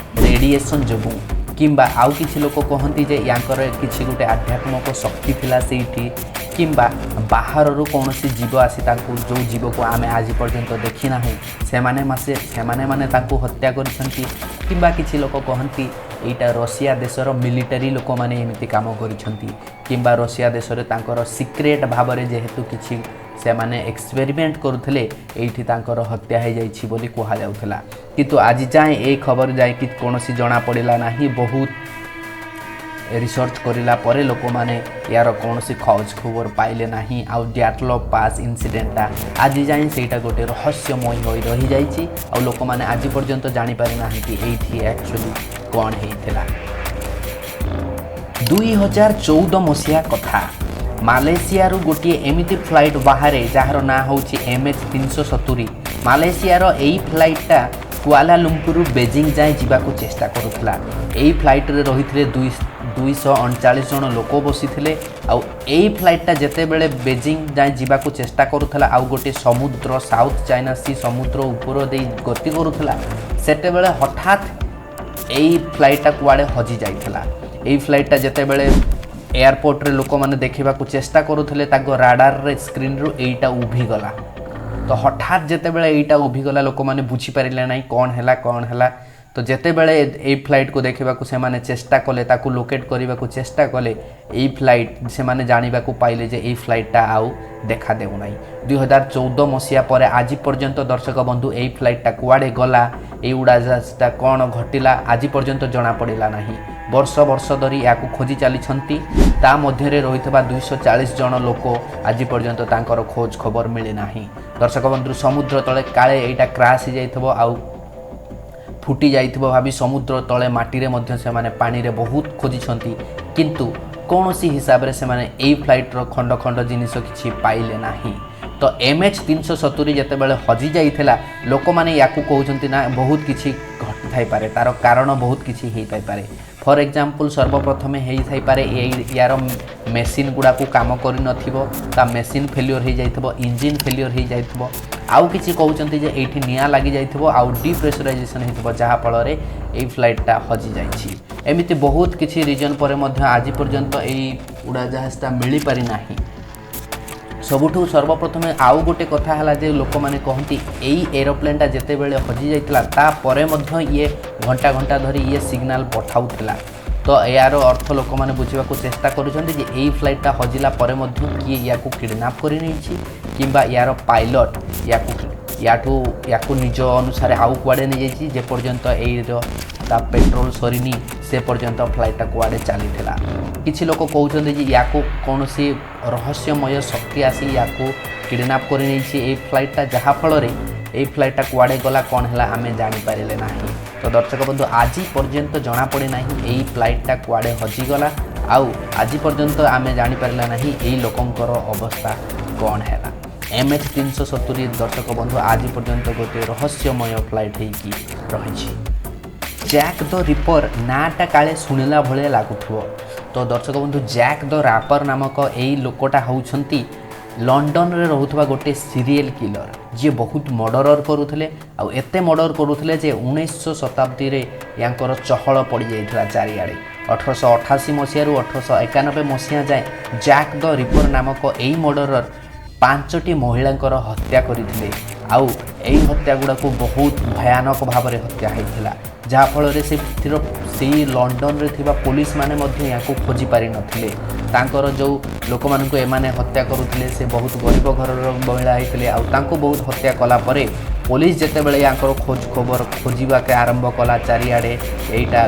ରେଡ଼ିଏସନ୍ ଯୋଗୁଁ, କିମ୍ବା ଆଉ କିଛି ଲୋକ କହନ୍ତି ଯେ ୟାଙ୍କର କିଛି ଗୋଟେ ଆଧ୍ୟାତ୍ମିକ ଶକ୍ତି ଥିଲା ସେଇଠି, କିମ୍ବା ବାହାରରୁ କୌଣସି ଜୀବ ଆସି ତାଙ୍କୁ, ଯେଉଁ ଜୀବକୁ ଆମେ ଆଜି ପର୍ଯ୍ୟନ୍ତ ଦେଖିନାହୁଁ, ସେମାନେ ମାନେ ତାଙ୍କୁ ହତ୍ୟା କରିଛନ୍ତି, କିମ୍ବା କିଛି ଲୋକ କହନ୍ତି ଏଇଟା ରଷିଆ ଦେଶର ମିଲିଟାରୀ ଲୋକମାନେ ଏମିତି କାମ କରିଛନ୍ତି, କିମ୍ବା ରଷିଆ ଦେଶରେ ତାଙ୍କର ସିକ୍ରେଟ୍ ଭାବରେ ଯେହେତୁ କିଛି ସେମାନେ ଏକ୍ସପେରିମେଣ୍ଟ କରୁଥିଲେ, ଏଇଠି ତାଙ୍କର ହତ୍ୟା ହେଇଯାଇଛି ବୋଲି କୁହାଯାଉଥିଲା। କିନ୍ତୁ ଆଜି ଯାଏଁ ଏ ଖବର ଯାଇକି କୌଣସି ଜଣାପଡ଼ିଲା ନାହିଁ। ବହୁତ ରିସର୍ଚ୍ଚ କରିଲା ପରେ ଲୋକମାନେ ୟାର କୌଣସି ଖୋଜ ଖବର ପାଇଲେ ନାହିଁ। ଆଉ ଡ୍ୟାଟଲଭ୍ ପାସ୍ ଇନସିଡେଣ୍ଟଟା ଆଜି ଯାଏଁ ସେଇଟା ଗୋଟେ ରହସ୍ୟମୟ ହୋଇ ରହିଯାଇଛି, ଆଉ ଲୋକମାନେ ଆଜି ପର୍ଯ୍ୟନ୍ତ ଜାଣିପାରିନାହାନ୍ତି ଏଇଠି ଆକ୍ଚୁଆଲି କ'ଣ ହେଇଥିଲା। 2014 ମସିହା କଥା। ମାଲେସିଆରୁ ଗୋଟିଏ ଏମିତି ଫ୍ଲାଇଟ୍ ବାହାରେ ଯାହାର ନାଁ ହେଉଛି MH 370। ମାଲେସିଆର ଏଇ ଫ୍ଲାଇଟ୍ଟା କୁଆଲାଲୁମ୍ପୁରରୁ ବେଜିଂ ଯାଏଁ ଯିବାକୁ ଚେଷ୍ଟା କରୁଥିଲା। ଏଇ ଫ୍ଲାଇଟ୍ରେ ରହିଥିଲେ 239 ଜଣ ଲୋକ ବସିଥିଲେ। ଆଉ ଏଇ ଫ୍ଲାଇଟ୍ଟା ଯେତେବେଳେ ବେଜିଂ ଯାଏଁ ଯିବାକୁ ଚେଷ୍ଟା କରୁଥିଲା ଆଉ ଗୋଟିଏ ସମୁଦ୍ର, ସାଉଥ୍ ଚାଇନା ସି ସମୁଦ୍ର ଉପର ଦେଇ ଗତି କରୁଥିଲା, ସେତେବେଳେ ହଠାତ୍ ଏଇ ଫ୍ଲାଇଟ୍ଟା କୁଆଡ଼େ ହଜି ଯାଇଥିଲା। ଏଇ ଫ୍ଲାଇଟ୍ଟା ଯେତେବେଳେ ଏୟାରପୋର୍ଟରେ ଲୋକମାନେ ଦେଖିବାକୁ ଚେଷ୍ଟା କରୁଥିଲେ, ତାଙ୍କ ରାଡାରରେ ସ୍କ୍ରିନ୍ରୁ ଏଇଟା ଉଭିଗଲା। ତ ହଠାତ୍ ଯେତେବେଳେ ଏଇଟା ଉଭିଗଲା, ଲୋକମାନେ ବୁଝିପାରିଲେ ନାହିଁ କ'ଣ ହେଲା, କ'ଣ ହେଲା। ତ ଯେତେବେଳେ ଏଇ ଫ୍ଲାଇଟ୍କୁ ଦେଖିବାକୁ ସେମାନେ ଚେଷ୍ଟା କଲେ, ତାକୁ ଲୋକେଟ୍ କରିବାକୁ ଚେଷ୍ଟା କଲେ, ଏଇ ଫ୍ଲାଇଟ୍ ସେମାନେ ଜାଣିବାକୁ ପାଇଲେ ଯେ ଏଇ ଫ୍ଲାଇଟ୍ଟା ଆଉ ଦେଖା ଦେଉନାହିଁ। 2014 ମସିହା ପରେ ଆଜି ପର୍ଯ୍ୟନ୍ତ, ଦର୍ଶକ ବନ୍ଧୁ, ଏଇ ଫ୍ଲାଇଟ୍ଟା କୁଆଡ଼େ ଗଲା, ଏଇ ଉଡ଼ାଜାହାଜଟା କ'ଣ ଘଟିଲା, ଆଜି ପର୍ଯ୍ୟନ୍ତ ଜଣାପଡ଼ିଲା ନାହିଁ। ବର୍ଷ ବର୍ଷ ଧରି ଏହାକୁ ଖୋଜି ଚାଲିଛନ୍ତି। ତା ମଧ୍ୟରେ ରହିଥିବା 240 ଜଣ ଲୋକ ଆଜି ପର୍ଯ୍ୟନ୍ତ ତାଙ୍କର ଖୋଜ ଖବର ମିଳିନାହିଁ। ଦର୍ଶକ ବନ୍ଧୁ, ସମୁଦ୍ର ତଳେ କାଳେ ଏଇଟା କ୍ରାସ୍ ହେଇଯାଇଥିବ ଆଉ ଫୁଟି ଯାଇଥିବ ଭାବି ସମୁଦ୍ର ତଳେ ମାଟିରେ ମଧ୍ୟ ସେମାନେ ପାଣିରେ ବହୁତ ଖୋଜିଛନ୍ତି, କିନ୍ତୁ କୌଣସି ହିସାବରେ ସେମାନେ ଏଇ ଫ୍ଲାଇଟ୍ର ଖଣ୍ଡ ଖଣ୍ଡ ଜିନିଷ କିଛି ପାଇଲେ ନାହିଁ। ତ MH 370 ଯେତେବେଳେ ହଜି ଯାଇଥିଲା, ଲୋକମାନେ ୟାକୁ କହୁଛନ୍ତି ନା ବହୁତ କିଛି ଘଟିଥାଇପାରେ, ତା'ର କାରଣ ବହୁତ କିଛି ହେଇଥାଇପାରେ। ଫର୍ ଏକ୍ଜାମ୍ପଲ୍, ସର୍ବପ୍ରଥମେ ହେଇଥାଇପାରେ ଏଇ ୟାର ମେସିନ୍ ଗୁଡ଼ାକୁ କାମ କରିନଥିବ, ତା ମେସିନ୍ ଫେଲିଓର ହେଇଯାଇଥିବ, ଇଞ୍ଜିନ୍ ଫେଲିଓର ହେଇଯାଇଥିବ। ଆଉ କିଛି କହୁଛନ୍ତି ଯେ ଏଇଠି ନିଆଁ ଲାଗିଯାଇଥିବ ଆଉ ଡିପ୍ରେସରାଇଜେସନ୍ ହେଇଥିବ, ଯାହାଫଳରେ ଏଇ ଫ୍ଲାଇଟ୍ଟା ହଜିଯାଇଛି। ଏମିତି ବହୁତ କିଛି ରିଜନ୍ ପରେ ମଧ୍ୟ ଆଜି ପର୍ଯ୍ୟନ୍ତ ଏଇ ଉଡ଼ାଜାହାଜଟା ମିଳିପାରି ନାହିଁ। ସବୁଠୁ ସର୍ବପ୍ରଥମେ ଆଉ ଗୋଟେ କଥା ହେଲା ଯେ ଲୋକମାନେ କହନ୍ତି ଏଇ ଏରୋପ୍ଲେନ୍ଟା ଯେତେବେଳେ ହଜିଯାଇଥିଲା, ତାପରେ ମଧ୍ୟ ଇଏ ଘଣ୍ଟା ଘଣ୍ଟା ଧରି ଇଏ ସିଗ୍ନାଲ ପଠାଉଥିଲା। ତ ଏହାର ଅର୍ଥ ଲୋକମାନେ ବୁଝିବାକୁ ଚେଷ୍ଟା କରୁଛନ୍ତି ଯେ ଏଇ ଫ୍ଲାଇଟ୍ଟା ହଜିଲା ପରେ ମଧ୍ୟ କିଏ ୟାକୁ କିଡ଼ନାପ୍ କରିନେଇଛି, କିମ୍ବା ୟାର ପାଇଲଟ୍ ୟାକୁ ନିଜ ଅନୁସାରେ ଆଉ କୁଆଡ଼େ ନେଇଯାଇଛି। ଯେପର୍ଯ୍ୟନ୍ତ ଏଇର ତା ପେଟ୍ରୋଲ ସରିନି, ସେ ପର୍ଯ୍ୟନ୍ତ ଫ୍ଲାଇଟ୍ଟା କୁଆଡ଼େ ଚାଲିଥିଲା। କିଛି ଲୋକ କହୁଛନ୍ତି ଯେ ୟାକୁ କୌଣସି ରହସ୍ୟମୟ ଶକ୍ତି ଆସି ୟାକୁ କିଡ଼ନାପ୍ କରିନେଇଛି ଏଇ ଫ୍ଲାଇଟ୍ଟା, ଯାହାଫଳରେ ଏଇ ଫ୍ଲାଇଟ୍ଟା କୁଆଡ଼େ ଗଲା, କ'ଣ ହେଲା, ଆମେ ଜାଣିପାରିଲେ ନାହିଁ। ତ ଦର୍ଶକ ବନ୍ଧୁ, ଆଜି ପର୍ଯ୍ୟନ୍ତ ଜଣାପଡ଼ି ନାହିଁ ଏଇ ଫ୍ଲାଇଟ୍ଟା କୁଆଡ଼େ ହଜିଗଲା, ଆଉ ଆଜି ପର୍ଯ୍ୟନ୍ତ ଆମେ ଜାଣିପାରିଲା ନାହିଁ ଏଇ ଲୋକଙ୍କର ଅବସ୍ଥା କ'ଣ ହେଲା। MH 370, ଦର୍ଶକ ବନ୍ଧୁ, ଆଜି ପର୍ଯ୍ୟନ୍ତ ଗୋଟିଏ ରହସ୍ୟମୟ ଫ୍ଲାଇଟ୍ ହେଇକି ରହିଛି। ଜ୍ୟାକ୍ ଦ ରିପର ନାଁଟା କାଳେ ଶୁଣିଲା ଭଳିଆ ଲାଗୁଥିବ। ତ ଦର୍ଶକ ବନ୍ଧୁ, ଜ୍ୟାକ୍ ଦ ରାପର ନାମକ ଏଇ ଲୋକଟା ହେଉଛନ୍ତି ଲଣ୍ଡନରେ ରହୁଥିବା ଗୋଟିଏ ସିରିଏଲ୍ କିଲର, ଯିଏ ବହୁତ ମର୍ଡ଼ର କରୁଥିଲେ। ଆଉ ଏତେ ମର୍ଡ଼ର କରୁଥିଲେ ଯେ 19ଶହ ଶତାବ୍ଦୀରେ ୟାଙ୍କର ଚହଳ ପଡ଼ିଯାଇଥିଲା ଚାରିଆଡ଼େ। 1888 ମସିହାରୁ 1891 ମସିହା ଯାଏଁ ଜ୍ୟାକ୍ ଦ ରିପର ନାମକ ଏଇ ମର୍ଡ଼ରର ପାଞ୍ଚଟି ମହିଳାଙ୍କର ହତ୍ୟା କରିଥିଲେ। ଆଉ ଏଇ ହତ୍ୟା ଗୁଡ଼ାକୁ ବହୁତ ଭୟାନକ ଭାବରେ ହତ୍ୟା ହେଇଥିଲା, ଯାହାଫଳରେ ସେଥିର ସେଇ ଲଣ୍ଡନରେ ଥିବା ପୋଲିସମାନେ ମଧ୍ୟ ୟାକୁ ଖୋଜି ପାରିନଥିଲେ। ତାଙ୍କର ଯେଉଁ ଲୋକମାନଙ୍କୁ ଏମାନେ ହତ୍ୟା କରୁଥିଲେ, ସେ ବହୁତ ଗରିବ ଘରର ମହିଳା ହେଇଥିଲେ। ଆଉ ତାଙ୍କୁ ବହୁତ ହତ୍ୟା କଲା ପରେ ପୋଲିସ ଯେତେବେଳେ ୟାଙ୍କର ଖୋଜ ଖବର ଖୋଜିବାକେ ଆରମ୍ଭ କଲା ଚାରିଆଡ଼େ, ଏଇଟା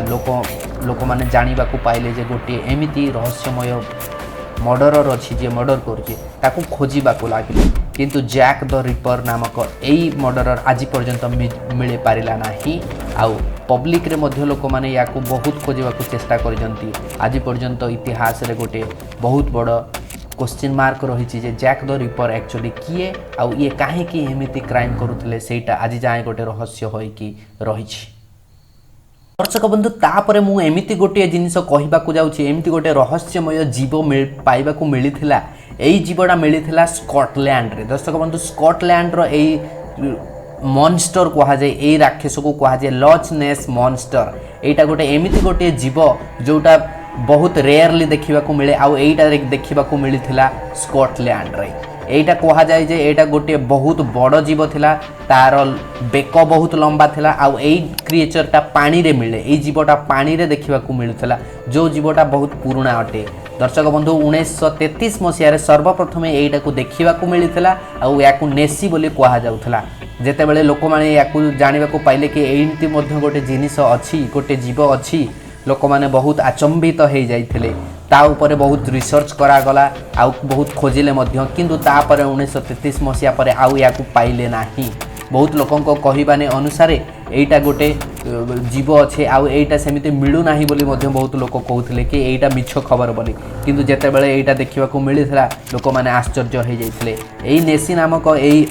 ଲୋକମାନେ ଜାଣିବାକୁ ପାଇଲେ ଯେ ଗୋଟିଏ ଏମିତି ରହସ୍ୟମୟ ମର୍ଡ଼ରର ଅଛି, ଯିଏ ମର୍ଡ଼ର କରୁଛି। ତାକୁ ଖୋଜିବାକୁ ଲାଗିଲେ, କିନ୍ତୁ ଜ୍ୟାକ୍ ଦ ରିପର ନାମକ ଏଇ ମର୍ଡ଼ରର ଆଜି ପର୍ଯ୍ୟନ୍ତ ମିଳିପାରିଲା ନାହିଁ। ଆଉ ପବ୍ଲିକରେ ମଧ୍ୟ ଲୋକମାନେ ୟାକୁ ବହୁତ ଖୋଜିବାକୁ ଚେଷ୍ଟା କରିଛନ୍ତି। ଆଜି ପର୍ଯ୍ୟନ୍ତ ଇତିହାସରେ ଗୋଟେ ବହୁତ ବଡ଼ କୋଶ୍ଚିନ୍ ମାର୍କ ରହିଛି ଯେ ଜ୍ୟାକ୍ ଦ ରିପର ଆକ୍ଚୁଆଲି କିଏ ଆଉ ଇଏ କାହିଁକି ଏମିତି କ୍ରାଇମ୍ କରୁଥିଲେ, ସେଇଟା ଆଜି ଯାଏଁ ଗୋଟେ ରହସ୍ୟ ହୋଇକି ରହିଛି। ଦର୍ଶକ ବନ୍ଧୁ, ତାପରେ ମୁଁ ଏମିତି ଗୋଟିଏ ଜିନିଷ କହିବାକୁ ଯାଉଛି। ଏମିତି ଗୋଟେ ରହସ୍ୟମୟ ଜୀବ ପାଇବାକୁ ମିଳିଥିଲା। ଏଇ ଜୀବଟା ମିଳିଥିଲା ସ୍କଟଲ୍ୟାଣ୍ଡରେ। ଦର୍ଶକ ବନ୍ଧୁ, ସ୍କଟଲ୍ୟାଣ୍ଡର ଏଇ ମନଷ୍ଟର କୁହାଯାଏ, ଏଇ ରାକ୍ଷସକୁ କୁହାଯାଏ ଲଚ୍ ନେସ୍ ମନଷ୍ଟର। ଏଇଟା ଗୋଟେ ଏମିତି ଗୋଟିଏ ଜୀବ ଯେଉଁଟା ବହୁତ ରେୟାରଲି ଦେଖିବାକୁ ମିଳେ। ଆଉ ଏଇଟା ଦେଖିବାକୁ ମିଳିଥିଲା ସ୍କଟଲ୍ୟାଣ୍ଡରେ। ଏଇଟା କୁହାଯାଏ ଯେ ଏଇଟା ଗୋଟିଏ ବହୁତ ବଡ଼ ଜୀବ ଥିଲା, ତାର ବେକ ବହୁତ ଲମ୍ବା ଥିଲା। ଆଉ ଏଇ କ୍ରିଏଚରଟା ପାଣିରେ ମିଳେ। ଏଇ ଜୀବଟା ପାଣିରେ ଦେଖିବାକୁ ମିଳୁଥିଲା, ଯେଉଁ ଜୀବଟା ବହୁତ ପୁରୁଣା ଅଟେ। ଦର୍ଶକ ବନ୍ଧୁ, 1933 ମସିହାରେ ସର୍ବପ୍ରଥମେ ଏଇଟାକୁ ଦେଖିବାକୁ ମିଳିଥିଲା ଆଉ ଏହାକୁ ନେସି ବୋଲି କୁହାଯାଉଥିଲା। ଯେତେବେଳେ ଲୋକମାନେ ୟାକୁ ଜାଣିବାକୁ ପାଇଲେ କି ଏମିତି ମଧ୍ୟ ଗୋଟେ ଜିନିଷ ଅଛି, ଗୋଟେ ଜୀବ ଅଛି, ଲୋକମାନେ ବହୁତ ଆଚମ୍ବିତ ହେଇଯାଇଥିଲେ। ତା ଉପରେ ବହୁତ ରିସର୍ଚ୍ଚ କରାଗଲା ଆଉ ବହୁତ ଖୋଜିଲେ ମଧ୍ୟ, କିନ୍ତୁ ତାପରେ 1933 ମସିହା ପରେ ଆଉ ୟାକୁ ପାଇଲେ ନାହିଁ। ବହୁତ ଲୋକଙ୍କ କହିବା ଅନୁସାରେ ଏଇଟା ଗୋଟେ ଜୀବ ଅଛି ଆଉ ଏଇଟା ସେମିତି ମିଳୁନାହିଁ ବୋଲି ମଧ୍ୟ ବହୁତ ଲୋକ କହୁଥିଲେ କି ଏଇଟା ମିଛ ଖବର ବୋଲି। କିନ୍ତୁ ଯେତେବେଳେ ଏଇଟା ଦେଖିବାକୁ ମିଳିଥିଲା, ଲୋକମାନେ ଆଶ୍ଚର୍ଯ୍ୟ ହେଇଯାଇଥିଲେ। ଏଇ ନେସି ନାମକ ଏଇ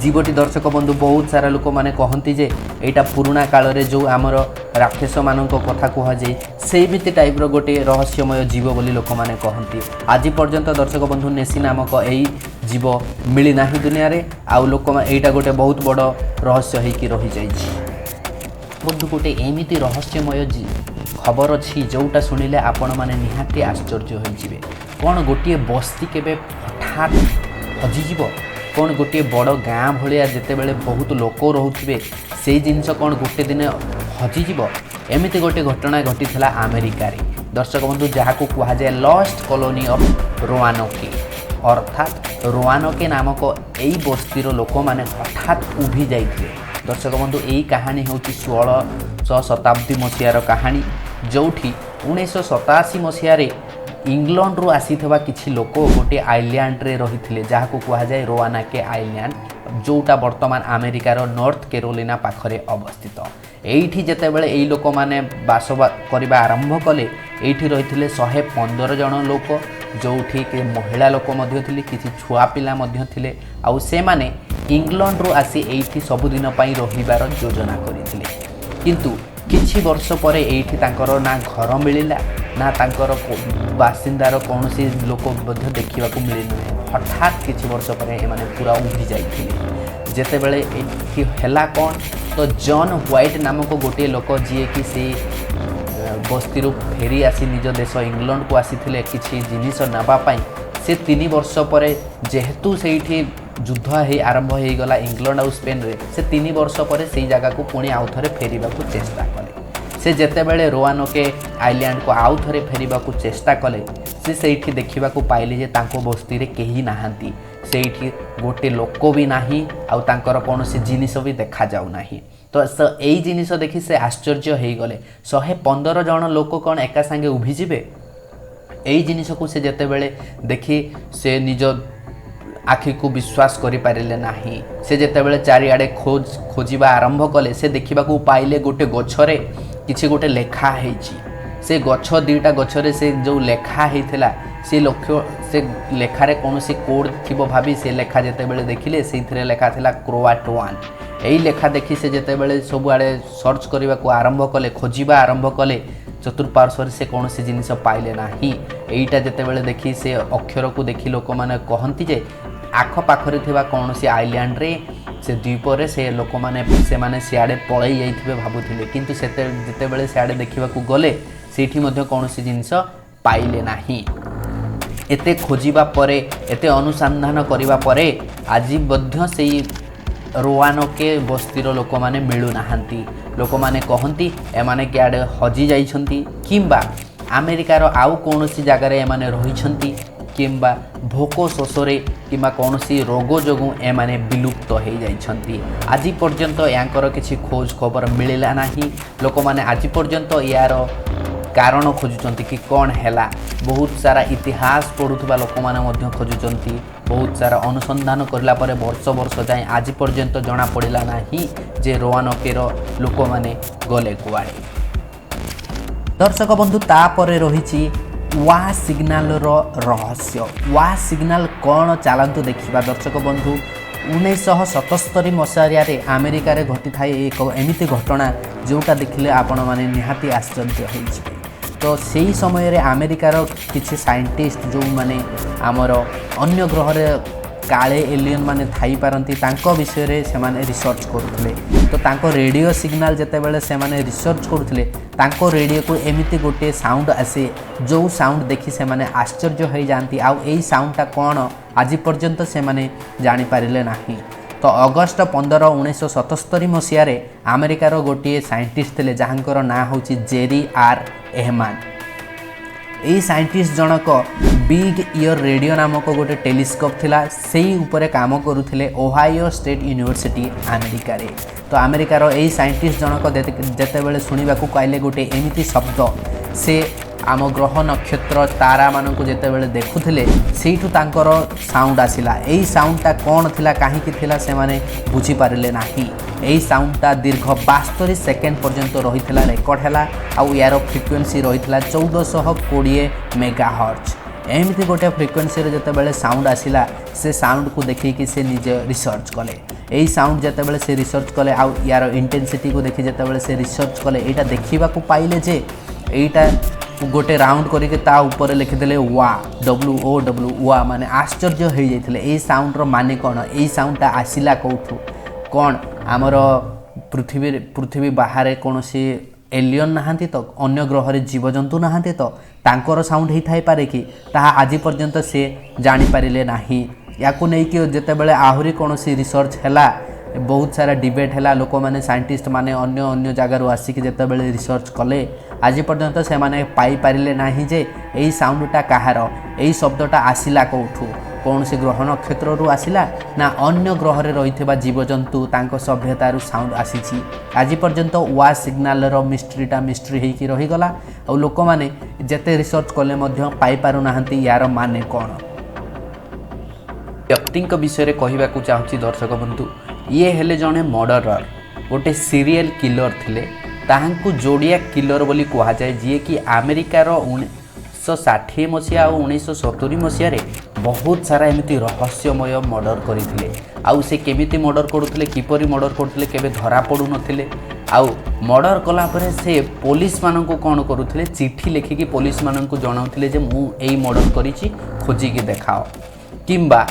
ଜୀବଟି, ଦର୍ଶକ ବନ୍ଧୁ, ବହୁତ ସାରା ଲୋକମାନେ କହନ୍ତି ଯେ ଏଇଟା ପୁରୁଣା କାଳରେ ଯେଉଁ ଆମର ରାକ୍ଷସମାନଙ୍କ କଥା କୁହାଯାଏ, ସେଇମିତି ଟାଇପ୍ର ଗୋଟିଏ ରହସ୍ୟମୟ ଜୀବ ବୋଲି ଲୋକମାନେ କହନ୍ତି। ଆଜି ପର୍ଯ୍ୟନ୍ତ, ଦର୍ଶକ ବନ୍ଧୁ, ନେସି ନାମକ ଏଇ ଜୀବ ମିଳିନାହିଁ ଦୁନିଆରେ। ଆଉ ଲୋକ ଏଇଟା ଗୋଟେ ବହୁତ ବଡ଼ ରହସ୍ୟ ହେଇକି ରହିଯାଇଛି। ବନ୍ଧୁ, ଗୋଟେ ଏମିତି ରହସ୍ୟମୟ ଖବର ଅଛି, ଯେଉଁଟା ଶୁଣିଲେ ଆପଣମାନେ ନିହାତି ଆଶ୍ଚର୍ଯ୍ୟ ହୋଇଯିବେ। କ'ଣ ଗୋଟିଏ ବସ୍ତି କେବେ ହଠାତ୍ ହଜିଯିବ? କ'ଣ ଗୋଟିଏ ବଡ଼ ଗାଁ ଭଳିଆ ଯେତେବେଳେ ବହୁତ ଲୋକ ରହୁଥିବେ, ସେଇ ଜିନିଷ କ'ଣ ଗୋଟେ ଦିନ ହଜିଯିବ? ଏମିତି ଗୋଟେ ଘଟଣା ଘଟିଥିଲା ଆମେରିକାରେ, ଦର୍ଶକ ବନ୍ଧୁ, ଯାହାକୁ କୁହାଯାଏ ଲଷ୍ଟ କଲୋନି ଅଫ୍ ରୋଆନୋକେ। ଅର୍ଥାତ୍ ରୋଆନୋକେ ନାମକ ଏଇ ବସ୍ତିର ଲୋକମାନେ ହଠାତ୍ ଉଭି ଯାଇଥିଲେ। ଦର୍ଶକ ବନ୍ଧୁ, ଏଇ କାହାଣୀ ହେଉଛି 16ଶହ ଶତାବ୍ଦୀ ମସିହାର କାହାଣୀ, ଯେଉଁଠି 1987 ମସିହାରେ ଇଂଲଣ୍ଡରୁ ଆସିଥିବା କିଛି ଲୋକ ଗୋଟିଏ ଆଇଲ୍ୟାଣ୍ଡରେ ରହିଥିଲେ, ଯାହାକୁ କୁହାଯାଏ ରୋଆନାକେ ଆଇଲ୍ୟାଣ୍ଡ, ଯେଉଁଟା ବର୍ତ୍ତମାନ ଆମେରିକାର ନର୍ଥ କେରୋଲିନା ପାଖରେ ଅବସ୍ଥିତ। ଏଇଠି ଯେତେବେଳେ ଏଇ ଲୋକମାନେ ବାସ କରିବା ଆରମ୍ଭ କଲେ, ଏଇଠି ରହିଥିଲେ 115 ଜଣ ଲୋକ, ଯେଉଁଠି କି ମହିଳା ଲୋକ ମଧ୍ୟ ଥିଲେ, କିଛି ଛୁଆ ପିଲା ମଧ୍ୟ ଥିଲେ। ଆଉ ସେମାନେ ଇଂଲଣ୍ଡରୁ ଆସି ଏଇଠି ସବୁଦିନ ପାଇଁ ରହିବାର ଯୋଜନା କରିଥିଲେ। କିନ୍ତୁ କିଛି ବର୍ଷ ପରେ ଏଇଠି ତାଙ୍କର ନା ଘର ମିଳିଲା, ନା ତାଙ୍କର ବାସିନ୍ଦାର କୌଣସି ଲୋକ ମଧ୍ୟ ଦେଖିବାକୁ ମିଳିନାହିଁ। ହଠାତ୍ କିଛି ବର୍ଷ ପରେ ଏମାନେ ପୁରା ଉଭି ଯାଇଥିଲେ। ଯେତେବେଳେ ଏଠି ହେଲା କ'ଣ ତ ଜନ୍ ହ୍ୱାଇଟ୍ ନାମକ ଗୋଟିଏ ଲୋକ, ଯିଏକି ସେଇ ବସ୍ତିରୁ ଫେରି ଆସି ନିଜ ଦେଶ ଇଂଲଣ୍ଡକୁ ଆସିଥିଲେ କିଛି ଜିନିଷ ନେବା ପାଇଁ, ସେ 3 ବର୍ଷ ପରେ, ଯେହେତୁ ସେଇଠି ଯୁଦ୍ଧ ହେଇ ଆରମ୍ଭ ହେଇଗଲା ଇଂଲଣ୍ଡ ଆଉ ସ୍ପେନରେ, ସେ 3 ବର୍ଷ ପରେ ସେଇ ଜାଗାକୁ ପୁଣି ଆଉ ଥରେ ଫେରିବାକୁ ଚେଷ୍ଟା କଲେ। ସେ ଯେତେବେଳେ ରୋଆନୋକେ ଆଇଲ୍ୟାଣ୍ଡକୁ ଆଉ ଥରେ ଫେରିବାକୁ ଚେଷ୍ଟା କଲେ, ସେ ସେଇଠି ଦେଖିବାକୁ ପାଇଲେ ଯେ ତାଙ୍କ ବସ୍ତିରେ କେହି ନାହାନ୍ତି। ସେଇଠି ଗୋଟେ ଲୋକ ବି ନାହିଁ ଆଉ ତାଙ୍କର କୌଣସି ଜିନିଷ ବି ଦେଖାଯାଉ ନାହିଁ। ତ ଏଇ ଜିନିଷ ଦେଖି ସେ ଆଶ୍ଚର୍ଯ୍ୟ ହେଇଗଲେ। 115 ଜଣ ଲୋକ କ'ଣ ଏକା ସାଙ୍ଗେ ଉଭିଯିବେ? ଏଇ ଜିନିଷକୁ ସେ ଯେତେବେଳେ ଦେଖି ସେ ନିଜ ଆଖିକୁ ବିଶ୍ୱାସ କରିପାରିଲେ ନାହିଁ। ସେ ଯେତେବେଳେ ଚାରିଆଡ଼େ ଖୋଜିବା ଆରମ୍ଭ କଲେ, ସେ ଦେଖିବାକୁ ପାଇଲେ ଗୋଟେ ଗଛରେ କିଛି ଗୋଟେ ଲେଖା ହେଇଛି। ସେ ଗଛ ଦୁଇଟା ଗଛରେ ସେ ଯେଉଁ ଲେଖା ହେଇଥିଲା, ସେ ଲକ୍ଷ୍ୟ ସେ ଲେଖାରେ କୌଣସି କୋଡ଼୍ ଥିବ ଭାବି ସେ ଲେଖା ଯେତେବେଳେ ଦେଖିଲେ, ସେଇଥିରେ ଲେଖା ଥିଲା କ୍ରୋଆଟୋଆନ୍। ଏଇ ଲେଖା ଦେଖି ସେ ଯେତେବେଳେ ସବୁଆଡ଼େ ସର୍ଚ୍ଚ କରିବାକୁ ଆରମ୍ଭ କଲେ, ଖୋଜିବା ଆରମ୍ଭ କଲେ, ଚତୁଃପାର୍ଶ୍ୱରେ ସେ କୌଣସି ଜିନିଷ ପାଇଲେ ନାହିଁ। ଏଇଟା ଯେତେବେଳେ ଦେଖି, ସେ ଅକ୍ଷରକୁ ଦେଖି ଲୋକମାନେ କହନ୍ତି ଯେ ଆଖପାଖରେ ଥିବା କୌଣସି ଆଇଲ୍ୟାଣ୍ଡରେ, ସେ ଦ୍ୱୀପରେ ସେ ଲୋକମାନେ ସେମାନେ ସିଆଡ଼େ ପଳେଇ ଯାଇଥିବେ ଭାବୁଥିଲେ। କିନ୍ତୁ ସେତେ ଯେତେବେଳେ ସିଆଡ଼େ ଦେଖିବାକୁ ଗଲେ, ସେଇଠି ମଧ୍ୟ କୌଣସି ଜିନିଷ ପାଇଲେ ନାହିଁ। ଏତେ ଖୋଜିବା ପରେ, ଏତେ ଅନୁସନ୍ଧାନ କରିବା ପରେ ଆଜି ମଧ୍ୟ ସେଇ ରୋଆନୋକେ ବସ୍ତିର ଲୋକମାନେ ମିଳୁନାହାନ୍ତି। ଲୋକମାନେ କହନ୍ତି ଏମାନେ କିଆଡ଼େ ହଜି ଯାଇଛନ୍ତି, କିମ୍ବା ଆମେରିକାର ଆଉ କୌଣସି ଜାଗାରେ ଏମାନେ ରହିଛନ୍ତି, କିମ୍ବା ଭୋକ ଶୋଷରେ କିମ୍ବା କୌଣସି ରୋଗ ଯୋଗୁଁ ଏମାନେ ବିଲୁପ୍ତ ହୋଇଯାଇଛନ୍ତି। ଆଜି ପର୍ଯ୍ୟନ୍ତ ୟାଙ୍କର କିଛି ଖୋଜ ଖବର ମିଳିଲା ନାହିଁ। ଲୋକମାନେ ଆଜି ପର୍ଯ୍ୟନ୍ତ ୟାର କାରଣ ଖୋଜୁଛନ୍ତି କି କ'ଣ ହେଲା। ବହୁତ ସାରା ଇତିହାସ ପଢ଼ୁଥିବା ଲୋକମାନେ ମଧ୍ୟ ଖୋଜୁଛନ୍ତି। ବହୁତ ସାରା ଅନୁସନ୍ଧାନ କରିଲା ପରେ ବର୍ଷ ବର୍ଷ ଯାଏଁ ଆଜି ପର୍ଯ୍ୟନ୍ତ ଜଣାପଡ଼ିଲା ନାହିଁ ଯେ ରୋଆନୋକେର ଲୋକମାନେ ଗଲେ କୁଆଡ଼େ। ଦର୍ଶକ ବନ୍ଧୁ, ତାପରେ ରହିଛି ୱା ସିଗ୍ନାଲର ରହସ୍ୟ। ୱା ସିଗ୍ନାଲ କ'ଣ, ଚାଲନ୍ତୁ ଦେଖିବା। ଦର୍ଶକ ବନ୍ଧୁ, 1977 ମସିହାରେ ଆମେରିକାରେ ଘଟିଥାଏ ଏକ ଏମିତି ଘଟଣା, ଯେଉଁଟା ଦେଖିଲେ ଆପଣମାନେ ନିହାତି ଆଶ୍ଚର୍ଯ୍ୟ ହେଇଯିବେ। ତ ସେଇ ସମୟରେ ଆମେରିକାର କିଛି ସାଇଣ୍ଟିଷ୍ଟ, ଯେଉଁମାନେ ଆମର ଅନ୍ୟ ଗ୍ରହରେ କାଳେ ଏଲିୟନ୍ ମାନେ ଥାଇପାରନ୍ତି, ତାଙ୍କ ବିଷୟରେ ସେମାନେ ରିସର୍ଚ୍ଚ କରୁଥିଲେ। ତ ତାଙ୍କ ରେଡ଼ିଓ ସିଗ୍ନାଲ ଯେତେବେଳେ ସେମାନେ ରିସର୍ଚ୍ଚ କରୁଥିଲେ, ତାଙ୍କ ରେଡ଼ିଓକୁ ଏମିତି ଗୋଟିଏ ସାଉଣ୍ଡ ଆସେ, ଯେଉଁ ସାଉଣ୍ଡ ଦେଖି ସେମାନେ ଆଶ୍ଚର୍ଯ୍ୟ ହୋଇଯାଆନ୍ତି। ଆଉ ଏଇ ସାଉଣ୍ଡଟା କ'ଣ, ଆଜି ପର୍ଯ୍ୟନ୍ତ ସେମାନେ ଜାଣିପାରିଲେ ନାହିଁ। ତ ଅଗଷ୍ଟ 15, 1977 ମସିହାରେ ଆମେରିକାର ଗୋଟିଏ ସାଇଣ୍ଟିଷ୍ଟ ଥିଲେ, ଯାହାଙ୍କର ନାଁ ହେଉଛି ଜେରି ଆର୍ ଏହମାନ। ଏଇ ସାଇଣ୍ଟିଷ୍ଟ ଜଣକ ବିଗ୍ ଇୟର୍ ରେଡ଼ିଓ ନାମକ ଗୋଟେ ଟେଲିସ୍କୋପ୍ ଥିଲା, ସେଇ ଉପରେ କାମ କରୁଥିଲେ ଓହାଇଓ ଷ୍ଟେଟ୍ ୟୁନିଭର୍ସିଟି, ଆମେରିକାରେ। ତ ଆମେରିକାର ଏଇ ସାଇଣ୍ଟିଷ୍ଟ ଜଣକ ଯେତେବେଳେ ଶୁଣିବାକୁ ପାଇଲେ ଗୋଟେ ଏମିତି ଶବ୍ଦ, ସେ ଆମ ଗ୍ରହ ନକ୍ଷତ୍ର ତାରାମାନଙ୍କୁ ଯେତେବେଳେ ଦେଖୁଥିଲେ, ସେଇଠୁ ତାଙ୍କର ସାଉଣ୍ଡ ଆସିଲା। ଏଇ ସାଉଣ୍ଡଟା କ'ଣ ଥିଲା, କାହିଁକି ଥିଲା, ସେମାନେ ବୁଝିପାରିଲେ ନାହିଁ। ଏଇ ସାଉଣ୍ଡଟା ଦୀର୍ଘ 72 ସେକେଣ୍ଡ ପର୍ଯ୍ୟନ୍ତ ରହିଥିଲା, ରେକର୍ଡ଼ ହେଲା, ଆଉ ୟାର ଫ୍ରିକ୍ୱେନ୍ସି ରହିଥିଲା 1420 ମେଗା ହର୍ଚ। ଏମିତି ଗୋଟେ ଫ୍ରିକ୍ୱେନ୍ସିରେ ଯେତେବେଳେ ସାଉଣ୍ଡ ଆସିଲା, ସେ ସାଉଣ୍ଡକୁ ଦେଖିକି ସେ ନିଜେ ରିସର୍ଚ୍ଚ କଲେ। ଏଇ ସାଉଣ୍ଡ ଯେତେବେଳେ ସେ ରିସର୍ଚ୍ଚ କଲେ ଆଉ ୟାର ଇଣ୍ଟେନ୍ସିଟିକୁ ଦେଖି ଯେତେବେଳେ ସେ ରିସର୍ଚ୍ଚ କଲେ, ଏଇଟା ଦେଖିବାକୁ ପାଇଲେ ଯେ ଏଇଟା ଗୋଟେ ରାଉଣ୍ଡ କରିକି ତା ଉପରେ ଲେଖିଦେଲେ ୱା, WOW, ୱା। ମାନେ ଆଶ୍ଚର୍ଯ୍ୟ ହେଇଯାଇଥିଲେ, ଏଇ ସାଉଣ୍ଡର ମାନେ କ'ଣ? ଏଇ ସାଉଣ୍ଡଟା ଆସିଲା କେଉଁଠୁ? କ'ଣ ଆମର ପୃଥିବୀରେ, ପୃଥିବୀ ବାହାରେ କୌଣସି ଏଲିୟନ୍ ନାହାନ୍ତି ତ? ଅନ୍ୟ ଗ୍ରହରେ ଜୀବଜନ୍ତୁ ନାହାନ୍ତି ତ? ତାଙ୍କର ସାଉଣ୍ଡ ହେଇଥାଇପାରେ କି? ତାହା ଆଜି ପର୍ଯ୍ୟନ୍ତ ସେ ଜାଣିପାରିଲେ ନାହିଁ। ୟାକୁ ନେଇକି ଯେତେବେଳେ ଆହୁରି କୌଣସି ରିସର୍ଚ୍ଚ ହେଲା, ବହୁତ ସାରା ଡିବେଟ୍ ହେଲା, ଲୋକମାନେ ସାଇଣ୍ଟିଷ୍ଟ ମାନେ ଅନ୍ୟ ଅନ୍ୟ ଜାଗାରୁ ଆସିକି ଯେତେବେଳେ ରିସର୍ଚ୍ଚ କଲେ, ଆଜି ପର୍ଯ୍ୟନ୍ତ ସେମାନେ ପାଇପାରିଲେ ନାହିଁ ଯେ ଏଇ ସାଉଣ୍ଡଟା କାହାର, ଏଇ ଶବ୍ଦଟା ଆସିଲା କେଉଁଠୁ? କୌଣସି ଗ୍ରହ ନକ୍ଷତ୍ରରୁ ଆସିଲା ନା ଅନ୍ୟ ଗ୍ରହରେ ରହିଥିବା ଜୀବଜନ୍ତୁ, ତାଙ୍କ ସଭ୍ୟତାରୁ ସାଉଣ୍ଡ ଆସିଛି? ଆଜି ପର୍ଯ୍ୟନ୍ତ ୱା ସିଗ୍ନାଲର ମିଷ୍ଟ୍ରିଟା ମିଷ୍ଟ୍ରି ହେଇକି ରହିଗଲା, ଆଉ ଲୋକମାନେ ଯେତେ ରିସର୍ଚ୍ଚ କଲେ ମଧ୍ୟ ପାଇପାରୁନାହାନ୍ତି ୟାର ମାନେ କ'ଣ। ବ୍ୟକ୍ତିଙ୍କ ବିଷୟରେ କହିବାକୁ ଚାହୁଁଛି ଦର୍ଶକ ବନ୍ଧୁ। ଇଏ ହେଲେ ଜଣେ ମର୍ଡ଼ରର, ଗୋଟେ ସିରିଏଲ୍ କିଲର ଥିଲେ। ତାହାଙ୍କୁ ଜୋଡ଼ିଆ କିଲର ବୋଲି କୁହାଯାଏ, ଯିଏକି ଆମେରିକାର 1960 ମସିହା ଆଉ 1970 ମସିହାରେ ବହୁତ ସାରା ଏମିତି ରହସ୍ୟମୟ ମର୍ଡ଼ର କରିଥିଲେ। ଆଉ ସେ କେମିତି ମର୍ଡ଼ର କରୁଥିଲେ, କିପରି ମର୍ଡ଼ର କରୁଥିଲେ, କେବେ ଧରା ପଡ଼ୁନଥିଲେ। ଆଉ ମର୍ଡ଼ର କଲା ପରେ ସେ ପୋଲିସମାନଙ୍କୁ କ'ଣ କରୁଥିଲେ? ଚିଠି ଲେଖିକି ପୋଲିସମାନଙ୍କୁ ଜଣାଉଥିଲେ ଯେ ମୁଁ ଏଇ ମର୍ଡ଼ର କରିଛି, ଖୋଜିକି ଦେଖାଅ। କିମ୍ବା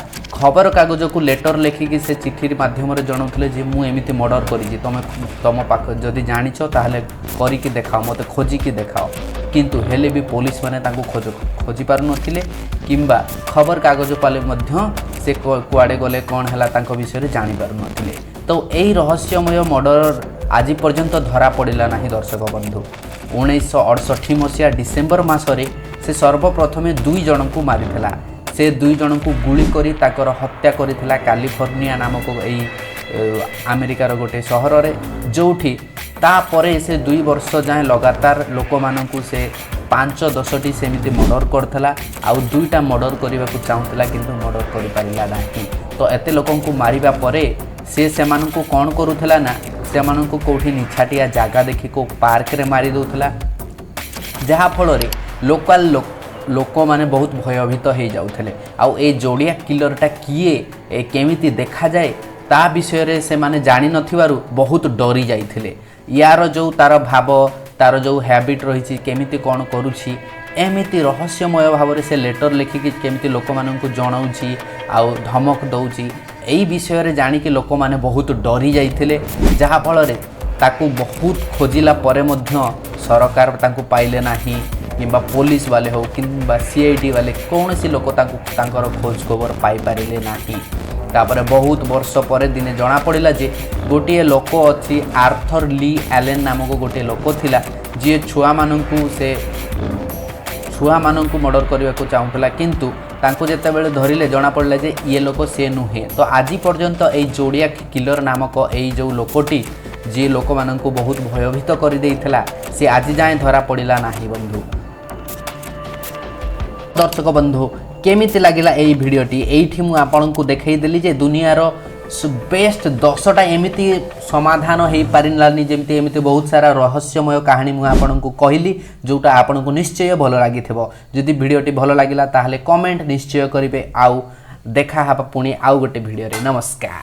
ଖବରକାଗଜକୁ ଲେଟର୍ ଲେଖିକି ସେ ଚିଠି ମାଧ୍ୟମରେ ଜଣାଉଥିଲେ ଯେ ମୁଁ ଏମିତି ମର୍ଡ଼ର କରିଛି, ତୁମେ ତୁମ ପାଖ ଯଦି ଜାଣିଛ ତାହେଲେ କରିକି ଦେଖାଅ, ମୋତେ ଖୋଜିକି ଦେଖାଅ। କିନ୍ତୁ ହେଲେ ବି ପୋଲିସ ମାନେ ତାଙ୍କୁ ଖୋଜି ପାରୁନଥିଲେ, କିମ୍ବା ଖବରକାଗଜ ପାଇଲେ ମଧ୍ୟ ସେ କୁଆଡ଼େ ଗଲେ, କ'ଣ ହେଲା, ତାଙ୍କ ବିଷୟରେ ଜାଣିପାରୁନଥିଲେ। ତ ଏଇ ରହସ୍ୟମୟ ମର୍ଡ଼ର ଆଜି ପର୍ଯ୍ୟନ୍ତ ଧରା ପଡ଼ିଲା ନାହିଁ। ଦର୍ଶକ ବନ୍ଧୁ, 1968 ମସିହା ଡିସେମ୍ବର ମାସରେ ସେ ସର୍ବପ୍ରଥମେ ଦୁଇ ଜଣଙ୍କୁ ମାରିଥିଲା। ସେ ଦୁଇ ଜଣଙ୍କୁ ଗୁଳି କରି ତାଙ୍କର ହତ୍ୟା କରିଥିଲା କାଲିଫର୍ଣ୍ଣିଆ ନାମକ ଏଇ ଆମେରିକାର ଗୋଟେ ସହରରେ, ଯେଉଁଠି ତାପରେ ସେ 2 ବର୍ଷ ଯାଏଁ ଲଗାତାର ଲୋକମାନଙ୍କୁ ସେ 5 10ଟି ସେମିତି ମର୍ଡ଼ର କରିଥିଲା। ଆଉ ଦୁଇଟା ମର୍ଡ଼ର କରିବାକୁ ଚାହୁଁଥିଲା, କିନ୍ତୁ ମର୍ଡ଼ର କରିପାରିଲା ନାହିଁ। ତ ଏତେ ଲୋକଙ୍କୁ ମାରିବା ପରେ ସେ ସେମାନଙ୍କୁ କ'ଣ କରୁଥିଲା ନା, ସେମାନଙ୍କୁ କେଉଁଠି ନିଛାଟିଆ ଜାଗା ଦେଖି କେଉଁ ପାର୍କରେ ମାରି ଦେଉଥିଲା। ଯାହାଫଳରେ ଲୋକାଲ ଲୋକମାନେ ବହୁତ ଭୟଭୀତ ହେଇଯାଉଥିଲେ। ଆଉ ଏ ଜୋଡ଼ିଆକ୍ କିଲରଟା କିଏ, ଏ କେମିତି ଦେଖାଯାଏ, ତା ବିଷୟରେ ସେମାନେ ଜାଣିନଥିବାରୁ ବହୁତ ଡରି ଯାଇଥିଲେ। ୟାର ଯେଉଁ ତାର ଭାବ, ତାର ଯେଉଁ ହ୍ୟାବିଟ୍ ରହିଛି, କେମିତି କ'ଣ କରୁଛି, ଏମିତି ରହସ୍ୟମୟ ଭାବରେ ସେ ଲେଟର୍ ଲେଖିକି କେମିତି ଲୋକମାନଙ୍କୁ ଜଣାଉଛି ଆଉ ଧମକ ଦେଉଛି, ଏଇ ବିଷୟରେ ଜାଣିକି ଲୋକମାନେ ବହୁତ ଡରି ଯାଇଥିଲେ। ଯାହାଫଳରେ ତାକୁ ବହୁତ ଖୋଜିଲା ପରେ ମଧ୍ୟ ସରକାର ତାଙ୍କୁ ପାଇଲେ ନାହିଁ, କିମ୍ବା ପୋଲିସ ବାଲେ ହେଉ କିମ୍ବା ସିଆଇଡି ବାଲେ, କୌଣସି ଲୋକ ତାଙ୍କୁ ତାଙ୍କର ଖୋଜ ଖବର ପାଇପାରିଲେ ନାହିଁ। ତାପରେ ବହୁତ ବର୍ଷ ପରେ ଦିନେ ଜଣାପଡ଼ିଲା ଯେ ଗୋଟିଏ ଲୋକ ଅଛି, ଆର୍ଥର ଲି ଆଲେନ୍ ନାମକ ଗୋଟିଏ ଲୋକ ଥିଲା, ଯିଏ ଛୁଆମାନଙ୍କୁ, ସେ ଛୁଆମାନଙ୍କୁ ମର୍ଡ଼ର କରିବାକୁ ଚାହୁଁଥିଲା। କିନ୍ତୁ ତାଙ୍କୁ ଯେତେବେଳେ ଧରିଲେ, ଜଣାପଡ଼ିଲା ଯେ ଇଏ ଲୋକ ସିଏ ନୁହେଁ। ତ ଆଜି ପର୍ଯ୍ୟନ୍ତ ଏଇ ଜୋଡ଼ିଆକ୍ କିଲର ନାମକ ଏଇ ଯେଉଁ ଲୋକଟି, ଯିଏ ଲୋକମାନଙ୍କୁ ବହୁତ ଭୟଭୀତ କରିଦେଇଥିଲା, ସେ ଆଜି ଯାଏଁ ଧରା ପଡ଼ିଲା ନାହିଁ ବନ୍ଧୁ। ଦର୍ଶକ ବନ୍ଧୁ, କେମିତି ଲାଗିଲା ଏଇ ଭିଡ଼ିଓଟି? ଏଇଠି ମୁଁ ଆପଣଙ୍କୁ ଦେଖେଇଦେଲି ଯେ ଦୁନିଆର ବେଷ୍ଟ 10ଟା ଏମିତି ସମାଧାନ ହେଇପାରିଲାନି ଯେମିତି, ଏମିତି ବହୁତ ସାରା ରହସ୍ୟମୟ କାହାଣୀ ମୁଁ ଆପଣଙ୍କୁ କହିଲି, ଯେଉଁଟା ଆପଣଙ୍କୁ ନିଶ୍ଚୟ ଭଲ ଲାଗିଥିବ। ଯଦି ଭିଡ଼ିଓଟି ଭଲ ଲାଗିଲା, ତାହେଲେ କମେଣ୍ଟ ନିଶ୍ଚୟ କରିବେ। ଆଉ ଦେଖା ହେବ ପୁଣି ଆଉ ଗୋଟେ ଭିଡ଼ିଓରେ। ନମସ୍କାର।